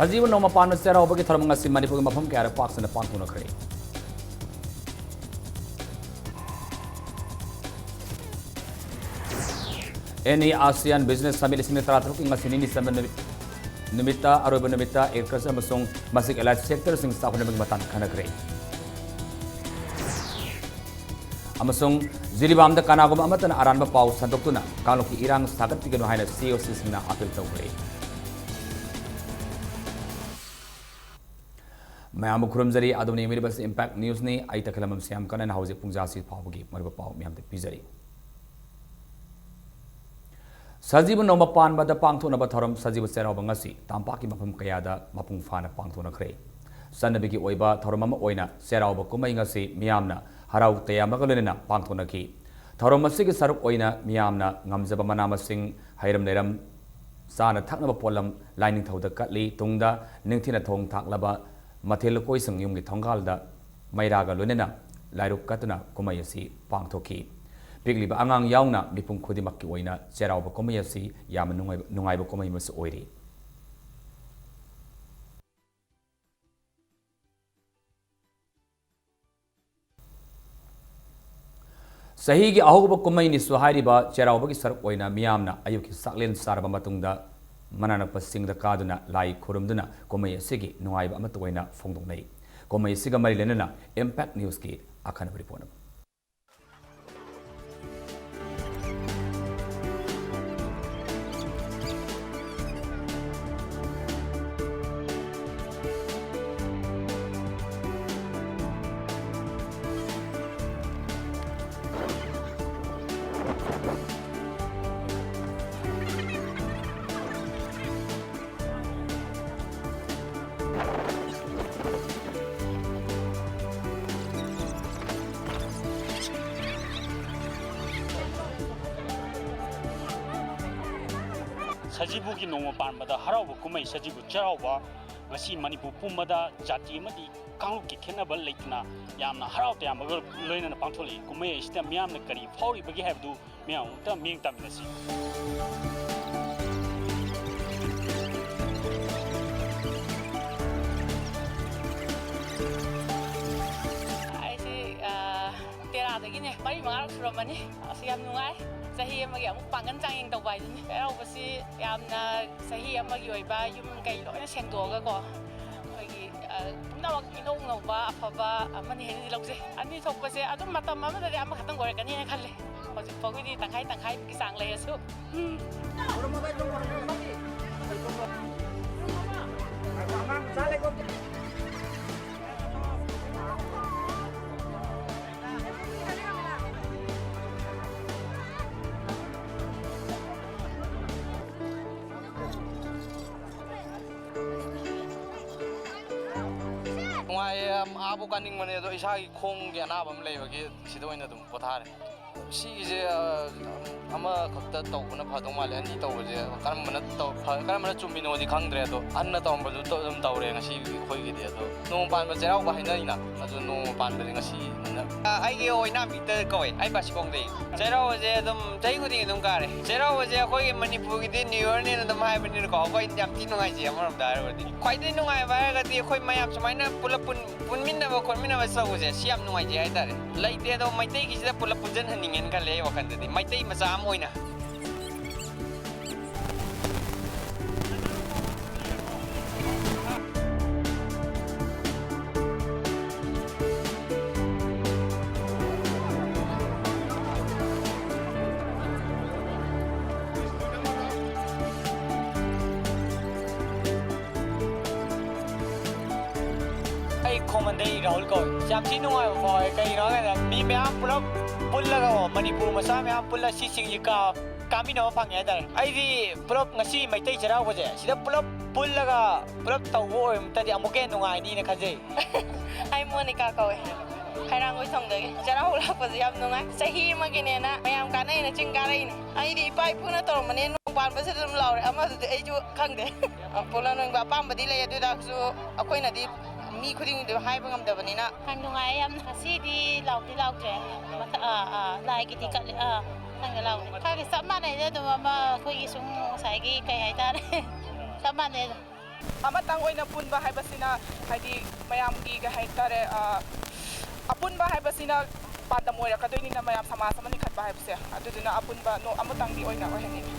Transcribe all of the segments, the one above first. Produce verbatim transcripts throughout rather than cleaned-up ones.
ꯁꯖꯤꯕꯨ ꯅꯣꯡꯃ ꯄꯥꯟꯕ ꯆꯩꯔꯥꯎꯕꯒꯤ ꯊꯧꯔꯝ ꯉꯁꯤ ꯃꯅꯤꯄꯨꯔꯒꯤ ꯃꯐꯝ ꯀꯌꯥꯗ ꯄꯥꯛ ꯁꯟꯅ ꯄꯥꯡꯊꯣꯛꯅꯈ꯭ꯔꯦ꯫ ꯑꯦꯟ ꯏ ꯑꯥꯁꯤꯌꯥꯟ ꯕꯤꯖꯤꯅꯦꯁ ꯁꯃꯤꯠ ꯂꯤꯁꯤꯡ ꯑꯅꯤ ꯇꯔꯥꯇꯔꯨꯛꯀꯤ ꯉꯁꯤ ꯅꯤꯅꯤ ꯆꯟꯕ ꯅꯨꯃꯤꯠ, ꯅꯨꯃꯤꯠꯇ ꯑꯔꯣꯏꯕ ꯅꯨꯃꯤꯠꯇ ꯑꯦꯒ꯭ꯔꯤꯀꯜꯆꯔ ꯑꯃꯁꯨꯡ ꯃꯁꯤꯒꯤ ꯑꯦꯂꯥꯏꯠ ꯁꯦꯛꯇꯔꯁꯤꯡ ꯆꯥꯎꯈꯠꯅꯕꯒꯤ ꯃꯇꯥꯡꯗ ꯈꯟꯅꯈ꯭ꯔꯦ꯫ ꯑꯃꯁꯨꯡ ꯖꯤꯔꯤꯕꯥꯝꯗ ꯀꯅꯥꯒꯨꯝꯕ ꯑꯃꯠꯇꯅ ꯑꯔꯥꯟꯕ ꯄꯥꯎ ꯁꯟꯗꯣꯛꯇꯨꯅ ꯀꯥꯡꯂꯨꯞꯀꯤ ꯏꯔꯥꯡ ꯁꯥꯒꯠꯄꯤꯒꯅꯨ ꯍꯥꯏꯅ ꯁꯤ ꯑꯣ ꯁꯤꯁꯤꯡꯅ ꯑꯥꯄꯤꯜ ꯇꯧꯈ꯭ꯔꯦ꯫ ꯃꯌꯥꯝꯕꯨ ꯈꯨꯔꯨꯝꯖꯔꯤ꯫ ꯑꯗꯣꯝꯅ ꯌꯦꯡꯕꯤꯔꯤꯕꯁꯤ ꯏꯝꯄꯦꯛ ꯅ꯭ꯌꯨꯁꯅꯤ꯫ ꯑꯩ ꯇꯈꯦꯂꯝꯕꯝ ꯁ꯭ꯌꯥꯝ ꯀꯔꯅꯟ ꯍꯧꯖꯤꯛ ꯄꯨꯡ ꯖꯥꯁꯤ ꯐꯥꯎꯕꯒꯤ ꯃꯔꯨꯑꯣꯏꯕ ꯄꯥꯎ ꯃꯌꯥꯝꯗ ꯄꯤꯖꯔꯤ꯫ ꯁꯖꯤꯕꯨ ꯅꯣꯡꯃ ꯄꯥꯟꯕꯗ ꯄꯥꯡꯊꯣꯛꯅꯕ ꯊꯧꯔꯝ ꯁꯖꯤꯕꯨ ꯆꯩꯔꯥꯎꯕ ꯉꯁꯤ ꯇꯝꯄꯥꯛꯀꯤ ꯃꯐꯝ ꯀꯌꯥꯗ ꯃꯄꯨꯡ ꯐꯥꯅ ꯄꯥꯡꯊꯣꯛꯅꯈ꯭ꯔꯦ꯫ ꯆꯠꯅꯕꯤꯒꯤ ꯑꯣꯏꯕ ꯊꯧꯔꯝ ꯑꯃ ꯑꯣꯏꯅ ꯆꯩꯔꯥꯎꯕ ꯀꯨꯝꯍꯩ ꯉꯁꯤ ꯃꯤꯌꯥꯝꯅ ꯍꯔꯥꯎ ꯇꯌꯥꯝꯕꯒ ꯂꯣꯏꯅꯅ ꯄꯥꯡꯊꯣꯛꯅꯈꯤ꯫ ꯊꯧꯔꯝ ꯑꯁꯤꯒꯤ ꯁꯔꯨꯛ ꯑꯣꯏꯅ ꯃꯤꯌꯥꯝꯅ ꯉꯝꯖꯕ ꯃꯅꯥ ꯃꯁꯤꯡ, ꯍꯩꯔꯝ ꯂꯩꯔꯝ, ꯆꯥꯅ ꯊꯛꯅꯕ ꯄꯣꯠꯂꯝ ꯂꯥꯏꯅꯤꯡꯊꯧꯗ ꯀꯠꯂꯤ꯫ ꯇꯨꯡꯗ ꯅꯤꯡꯊꯤꯅ ꯊꯣꯡ ꯊꯥꯛꯂꯕ ꯃꯊꯦꯜ ꯂꯨꯀꯣꯏꯁꯤꯡ ꯌꯨꯝꯒꯤ ꯊꯣꯡꯒꯥꯜꯗ ꯃꯩꯔꯥꯒ ꯂꯣꯏꯅꯅ ꯂꯥꯏꯔꯨꯛ ꯀꯠꯇꯨꯅ ꯀꯨꯝꯍꯩ ꯑꯁꯤ ꯄꯥꯡꯊꯣꯛꯈꯤ꯫ ꯄꯤꯛꯂꯤꯕ ꯑꯉꯥꯡ ꯌꯥꯎꯅ ꯃꯤꯄꯨꯝ ꯈꯨꯗꯤꯡꯃꯛꯀꯤ ꯑꯣꯏꯅ ꯆꯩꯔꯥꯎꯕ ꯀꯨꯝꯍꯩ ꯑꯁꯤ ꯌꯥꯝꯅ ꯅꯨꯡꯉꯥꯏꯕ, ꯅꯨꯡꯉꯥꯏꯕ ꯀꯨꯝꯍꯩ ꯑꯃꯁꯨ ꯑꯣꯏꯔꯤ꯫ ꯆꯍꯤꯒꯤ ꯑꯍꯧꯕ ꯀꯨꯝꯍꯩꯅꯤꯁꯨ ꯍꯥꯏꯔꯤꯕ ꯆꯩꯔꯥꯎꯕꯒꯤ ꯁꯔꯨꯛ ꯑꯣꯏꯅ ꯃꯤꯌꯥꯝꯅ ꯑꯌꯨꯛꯀꯤ ꯆꯥꯛꯂꯦꯟ ꯆꯥꯔꯕ ꯃꯇꯨꯡꯗ ꯃꯅꯥꯛ ꯅꯛꯄ ꯆꯤꯡꯗ ꯀꯥꯗꯨꯅ ꯂꯥꯏ ꯈꯨꯔꯨꯝꯗꯨꯅ ꯀꯨꯝꯍꯩ ꯑꯁꯤꯒꯤ ꯅꯨꯡꯉꯥꯏꯕ ꯑꯃꯠꯇ ꯑꯣꯏꯅ ꯐꯣꯡꯗꯣꯛꯅꯩ꯫ ꯀꯨꯝꯍꯩ ꯑꯁꯤꯒ ꯃꯔꯤ ꯂꯩꯅꯅ ꯏꯝꯄꯦꯛ ꯅ꯭ꯌꯨꯁꯀꯤ ꯑꯈꯟꯅꯕ ꯔꯤꯄꯣꯔꯠ ꯑꯃ꯫ ꯁꯖꯤꯕꯨꯒꯤ ꯅꯣꯡꯃ ꯄꯥꯟꯕꯗ ꯍꯔꯥꯎꯕ ꯀꯨꯝꯍꯩ ꯁꯖꯤꯕꯨ ꯆꯩꯔꯥꯎꯕ ꯉꯁꯤ ꯃꯅꯤꯄꯨꯔ ꯄꯨꯝꯕꯗ ꯖꯥꯇꯤ ꯑꯃꯗꯤ ꯀꯥꯡꯂꯨꯞꯀꯤ ꯈꯦꯠꯅꯕ ꯂꯩꯇꯅ ꯌꯥꯝꯅ ꯍꯔꯥꯎ ꯇꯌꯥꯝꯕꯒ ꯂꯣꯏꯅꯅ ꯄꯥꯡꯊꯣꯛꯂꯛꯏ꯫ ꯀꯨꯝꯍꯩ ꯑꯁꯤꯗ ꯃꯤꯌꯥꯝꯅ ꯀꯔꯤ ꯐꯥꯎꯔꯤꯕꯒꯦ ꯍꯥꯏꯕꯗꯨ ꯃꯌꯥꯝ ꯑꯃꯨꯛꯇ ꯃꯤꯠꯌꯦꯡ ꯇꯥꯃꯤꯟꯅꯁꯤ꯫ ꯃꯔꯤ ꯃꯉꯥꯔꯛ ꯁꯨꯔꯝꯃꯅꯤ꯫ ꯑꯁ, ꯌꯥꯝ ꯅꯨꯡꯉꯥꯏ꯫ ꯆꯍꯤ ꯑꯃꯒꯤ ꯑꯃꯨꯛ ꯄꯥꯡꯒꯜ ꯆꯥꯡꯌꯦꯡ ꯇꯧꯕ ꯍꯥꯏꯗꯨꯅꯤ꯫ ꯆꯩꯔꯥꯎꯕꯁꯤ ꯌꯥꯝꯅ ꯆꯍꯤ ꯑꯃꯒꯤ ꯑꯣꯏꯕ ꯌꯨꯝ ꯀꯩ ꯂꯣꯏꯅ ꯁꯦꯡꯗꯣꯛꯑꯒꯀꯣ, ꯑꯩꯈꯣꯏꯒꯤ, ꯑ, ꯄꯨꯝꯅꯃꯛ ꯏꯅꯧ ꯅꯧꯕ ꯑꯐꯕ ꯑꯃꯅꯤ ꯍꯥꯏꯅꯗꯤ ꯂꯧꯖꯩ꯫ ꯑꯅꯤ ꯊꯣꯛꯄꯁꯦ ꯑꯗꯨꯝ ꯃꯇꯝ ꯑꯃꯗꯗꯤ ꯑꯃꯈꯛꯇꯪ ꯑꯣꯏꯔꯛꯀꯅꯤꯅ ꯈꯜꯂꯦ꯫ ꯍꯧꯖꯤꯛ ꯐꯥꯎꯒꯤꯗꯤ ꯇꯪꯈꯥꯏ ꯇꯪꯈꯥꯏꯃꯨꯛꯀꯤ ꯆꯥꯡ ꯂꯩꯔꯁꯨ꯫ ꯎꯝ꯫ ꯅꯨꯡꯉꯥꯏꯌꯦ, ꯌꯥꯝ ꯑꯥꯕꯨ ꯀꯥꯅꯤꯡꯕꯅꯦ, ꯑꯗꯣ ꯏꯁꯥꯒꯤ ꯈꯣꯡꯒꯤ ꯑꯅꯥꯕ ꯑꯃ ꯂꯩꯕꯒꯤ ꯁꯤꯗ ꯑꯣꯏꯅ ꯑꯗꯨꯝ ꯄꯣꯊꯥꯔꯦ꯫ ꯁꯤꯒꯤꯁꯦ, ꯑ, ꯑꯃꯈꯛꯇ ꯇꯧꯕꯅ ꯐꯗꯧ ꯃꯥꯜꯂꯦ, ꯑꯅꯤ ꯇꯧꯕꯁꯦ ꯀꯔꯝꯕꯅ ꯇꯧ-, ꯐ-, ꯀꯔꯝꯕꯅ ꯆꯨꯝꯃꯤꯅꯣꯗꯤ ꯈꯪꯗ꯭ꯔꯦ, ꯑꯗꯣ ꯑꯍꯟꯅ ꯇꯧꯔꯝꯕꯗꯨ ꯇꯧ-, ꯑꯗꯨꯝ ꯇꯧꯔꯦ ꯉꯁꯤꯒꯤ ꯑꯩꯈꯣꯏꯒꯤꯗꯤ꯫ ꯑꯗꯣ ꯅꯣꯡꯃ ꯄꯥꯟꯕ ꯆꯩꯔꯥꯎꯕ ꯍꯥꯏꯅꯔꯤꯅ, ꯑꯗꯨ ꯅꯣꯡꯃ ꯄꯥꯟꯕꯗꯤ ꯉꯁꯤꯅ꯫ ꯑ, ꯑꯩꯒꯤ ꯑꯣꯏꯅꯥꯝ ꯚꯤꯛꯇꯔ ꯀꯧꯋꯦ, ꯑꯩ ꯕꯥꯁꯤꯈꯣꯡꯗꯩ꯫ ꯆꯩꯔꯥꯎꯕꯁꯦ ꯑꯗꯨꯝ ꯆꯍꯤ ꯈꯨꯗꯤꯡꯒꯤ ꯑꯗꯨꯝ ꯀꯥꯔꯦ꯫ ꯆꯩꯔꯥꯎꯕꯁꯦ ꯑꯩꯈꯣꯏꯒꯤ ꯃꯅꯤꯄꯨꯔꯒꯤꯗꯤ ꯅ꯭ꯌꯨ ꯌꯔꯅꯦꯅ ꯑꯗꯨꯝ ꯍꯥꯏꯕꯅꯤꯅꯀꯣ, ꯑꯩꯈꯣꯏ ꯌꯥꯝ ꯊꯤ ꯅꯨꯡꯉꯥꯏꯖꯩ ꯑꯃꯔꯣꯝꯗ ꯍꯥꯏꯔꯨꯔꯗꯤ꯫ ꯈ꯭ꯋꯥꯏꯗꯒꯤ ꯅꯨꯡꯉꯥꯏꯕ ꯍꯥꯏꯔꯒꯗꯤ ꯑꯩꯈꯣꯏ ꯃꯌꯥꯝ ꯁꯨꯃꯥꯏꯅ ꯄꯨꯂꯞ ꯄꯨꯟ-, ꯄꯨꯟꯃꯤꯟꯅꯕ ꯈꯣꯠꯃꯤꯟꯅꯕ ꯇꯧꯕꯁꯦ, ꯁꯤ ꯌꯥꯝ ꯅꯨꯡꯉꯥꯏꯖꯩ ꯍꯥꯏꯇꯥꯔꯦ꯫ ꯂꯩꯇꯦ, ꯑꯗꯣ ꯃꯩꯇꯩꯒꯤꯁꯤꯗ ꯄꯨꯂꯞ ꯄꯨꯟꯁꯤꯟꯍꯟꯅꯤꯡꯉꯦꯅ ꯈꯜꯂꯦ ꯑꯩ ꯋꯥꯈꯜꯗꯗꯤ, ꯃꯩꯇꯩ ꯃꯆꯥ ꯑꯃ ꯑꯣꯏꯅ꯫ ꯑꯩ ꯈꯣꯡꯃꯟꯗꯩ ꯔꯥꯍꯨꯜ ꯀꯧꯏ꯫ ꯌꯥꯝ ꯊꯤ ꯅꯨꯡꯉꯥꯏꯕ ꯐꯥꯎꯋꯦ꯫ ꯀꯩꯒꯤꯅꯣ ꯍꯥꯏꯀꯥꯟꯗ ꯃꯤ ꯃꯌꯥꯝ ꯄꯨꯂꯞ ꯄꯨꯜꯂꯒ, ꯃꯅꯤꯄꯨꯔ ꯃꯆꯥ ꯃꯌꯥꯝ ꯄꯨꯜꯂ ꯁꯤ ꯆꯤꯡꯁꯤ ꯀꯥ-, ꯀꯥꯃꯤꯟꯅꯕ ꯐꯪꯉꯦ ꯍꯥꯏꯇꯥꯔꯦ꯫ ꯑꯩꯗꯤ ꯄꯨꯂꯞ ꯉꯁꯤ ꯃꯩꯇꯩ ꯆꯩꯔꯥꯎꯕꯁꯦ ꯁꯤꯗ ꯄꯨꯂꯞ ꯄꯨꯜꯂꯒ ꯄꯨꯂꯞ ꯇꯧꯕ ꯑꯣꯏꯔꯝ ꯇꯥꯔꯗꯤ ꯑꯃꯨꯛꯀ ꯍꯦꯟꯅ ꯅꯨꯡꯉꯥꯏꯅꯤꯅ ꯈꯟꯖꯩ꯫ ꯑꯩ ꯃꯣꯅꯤꯀꯥ ꯀꯧꯋꯦ꯫ ꯍꯩꯔꯥꯡꯒꯣꯏꯊꯣꯡꯗꯒꯤ꯫ ꯆꯩꯔꯥꯎꯕ ꯂꯥꯛꯄꯁꯦ ꯌꯥꯝ ꯅꯨꯡꯉꯥꯏ꯫ ꯆꯍꯤ ꯑꯃꯒꯤꯅꯦꯅ ꯃꯌꯥꯝ ꯀꯥꯟꯅꯩꯅ ꯆꯤꯡ ꯀꯥꯔꯛꯏꯅꯦ꯫ ꯑꯩꯗꯤ ꯏꯄꯥ ꯏꯄꯨꯅ ꯇꯧꯔꯝꯕꯅꯦ, ꯅꯣꯡ ꯄꯥꯟꯕꯁꯤꯗ ꯑꯗꯨꯝ ꯂꯥꯎꯔꯦ꯫ ꯑꯃꯗꯨꯗꯤ ꯑꯩꯁꯨ ꯈꯪꯗꯦ꯫ ꯄꯨꯂꯞ ꯂꯣꯏꯅꯃꯛ ꯑꯄꯥꯝꯕꯗꯤ ꯂꯩ, ꯑꯗꯨ ꯑꯣꯏ ꯇꯥꯔꯁꯨ ꯑꯩꯈꯣꯏꯅꯗꯤ ꯃꯤ ꯈꯨꯗꯤꯡꯒꯤꯗꯤ ꯍꯥꯏꯕ ꯉꯝꯗꯕꯅꯤꯅ꯫ ꯌꯥꯝ ꯅꯨꯡꯉꯥꯏ, ꯌꯥꯝꯅ꯫ ꯉꯁꯤꯗꯤ ꯂꯥꯎꯗꯤ ꯂꯥꯎꯗ꯭ꯔꯦ꯫ ꯃꯊꯛ, ꯑꯥ, ꯑꯥ, ꯂꯥꯏꯒꯤꯗꯤ ꯀꯠꯂꯦ꯫ ꯑꯥ, ꯈꯪꯗꯦ, ꯂꯥꯎꯗꯦ꯫ ꯈꯪꯗꯦ, ꯆꯞ ꯃꯥꯟꯅꯩꯗ ꯑꯗꯨꯝ꯫ ꯑꯃ ꯑꯩꯈꯣꯏꯒꯤ ꯁꯨꯝ ꯉꯁꯥꯏꯒꯤ ꯀꯩ ꯍꯥꯏꯇꯥꯔꯦ? ꯆꯞ ꯃꯥꯟꯅꯩ ꯑꯗꯨꯝ꯫ ꯑꯃꯇꯪ ꯑꯣꯏꯅ ꯄꯨꯟꯕ ꯍꯥꯏꯕꯁꯤꯅ, ꯍꯥꯏꯗꯤ, ꯃꯌꯥꯝꯒꯤ, ꯀꯩ ꯍꯥꯏꯇꯥꯔꯦ, ꯑ, ꯑꯄꯨꯟꯕ ꯍꯥꯏꯕꯁꯤꯅ ꯄꯥꯟꯗꯝ ꯑꯣꯏꯔꯛꯀꯗꯣꯏꯅꯤꯅ ꯃꯌꯥꯝ ꯁꯃꯥꯖ ꯑꯃ ꯂꯤꯡꯈꯠꯄ ꯍꯥꯏꯕꯁꯦ꯫ ꯑꯗꯨꯗꯨꯅ ꯑꯄꯨꯟꯕ ꯅꯣ-, ꯑꯃꯇꯪꯗꯤ ꯑꯣꯏꯅ ꯑꯣꯏꯍꯟꯅꯤꯡꯉꯤ꯫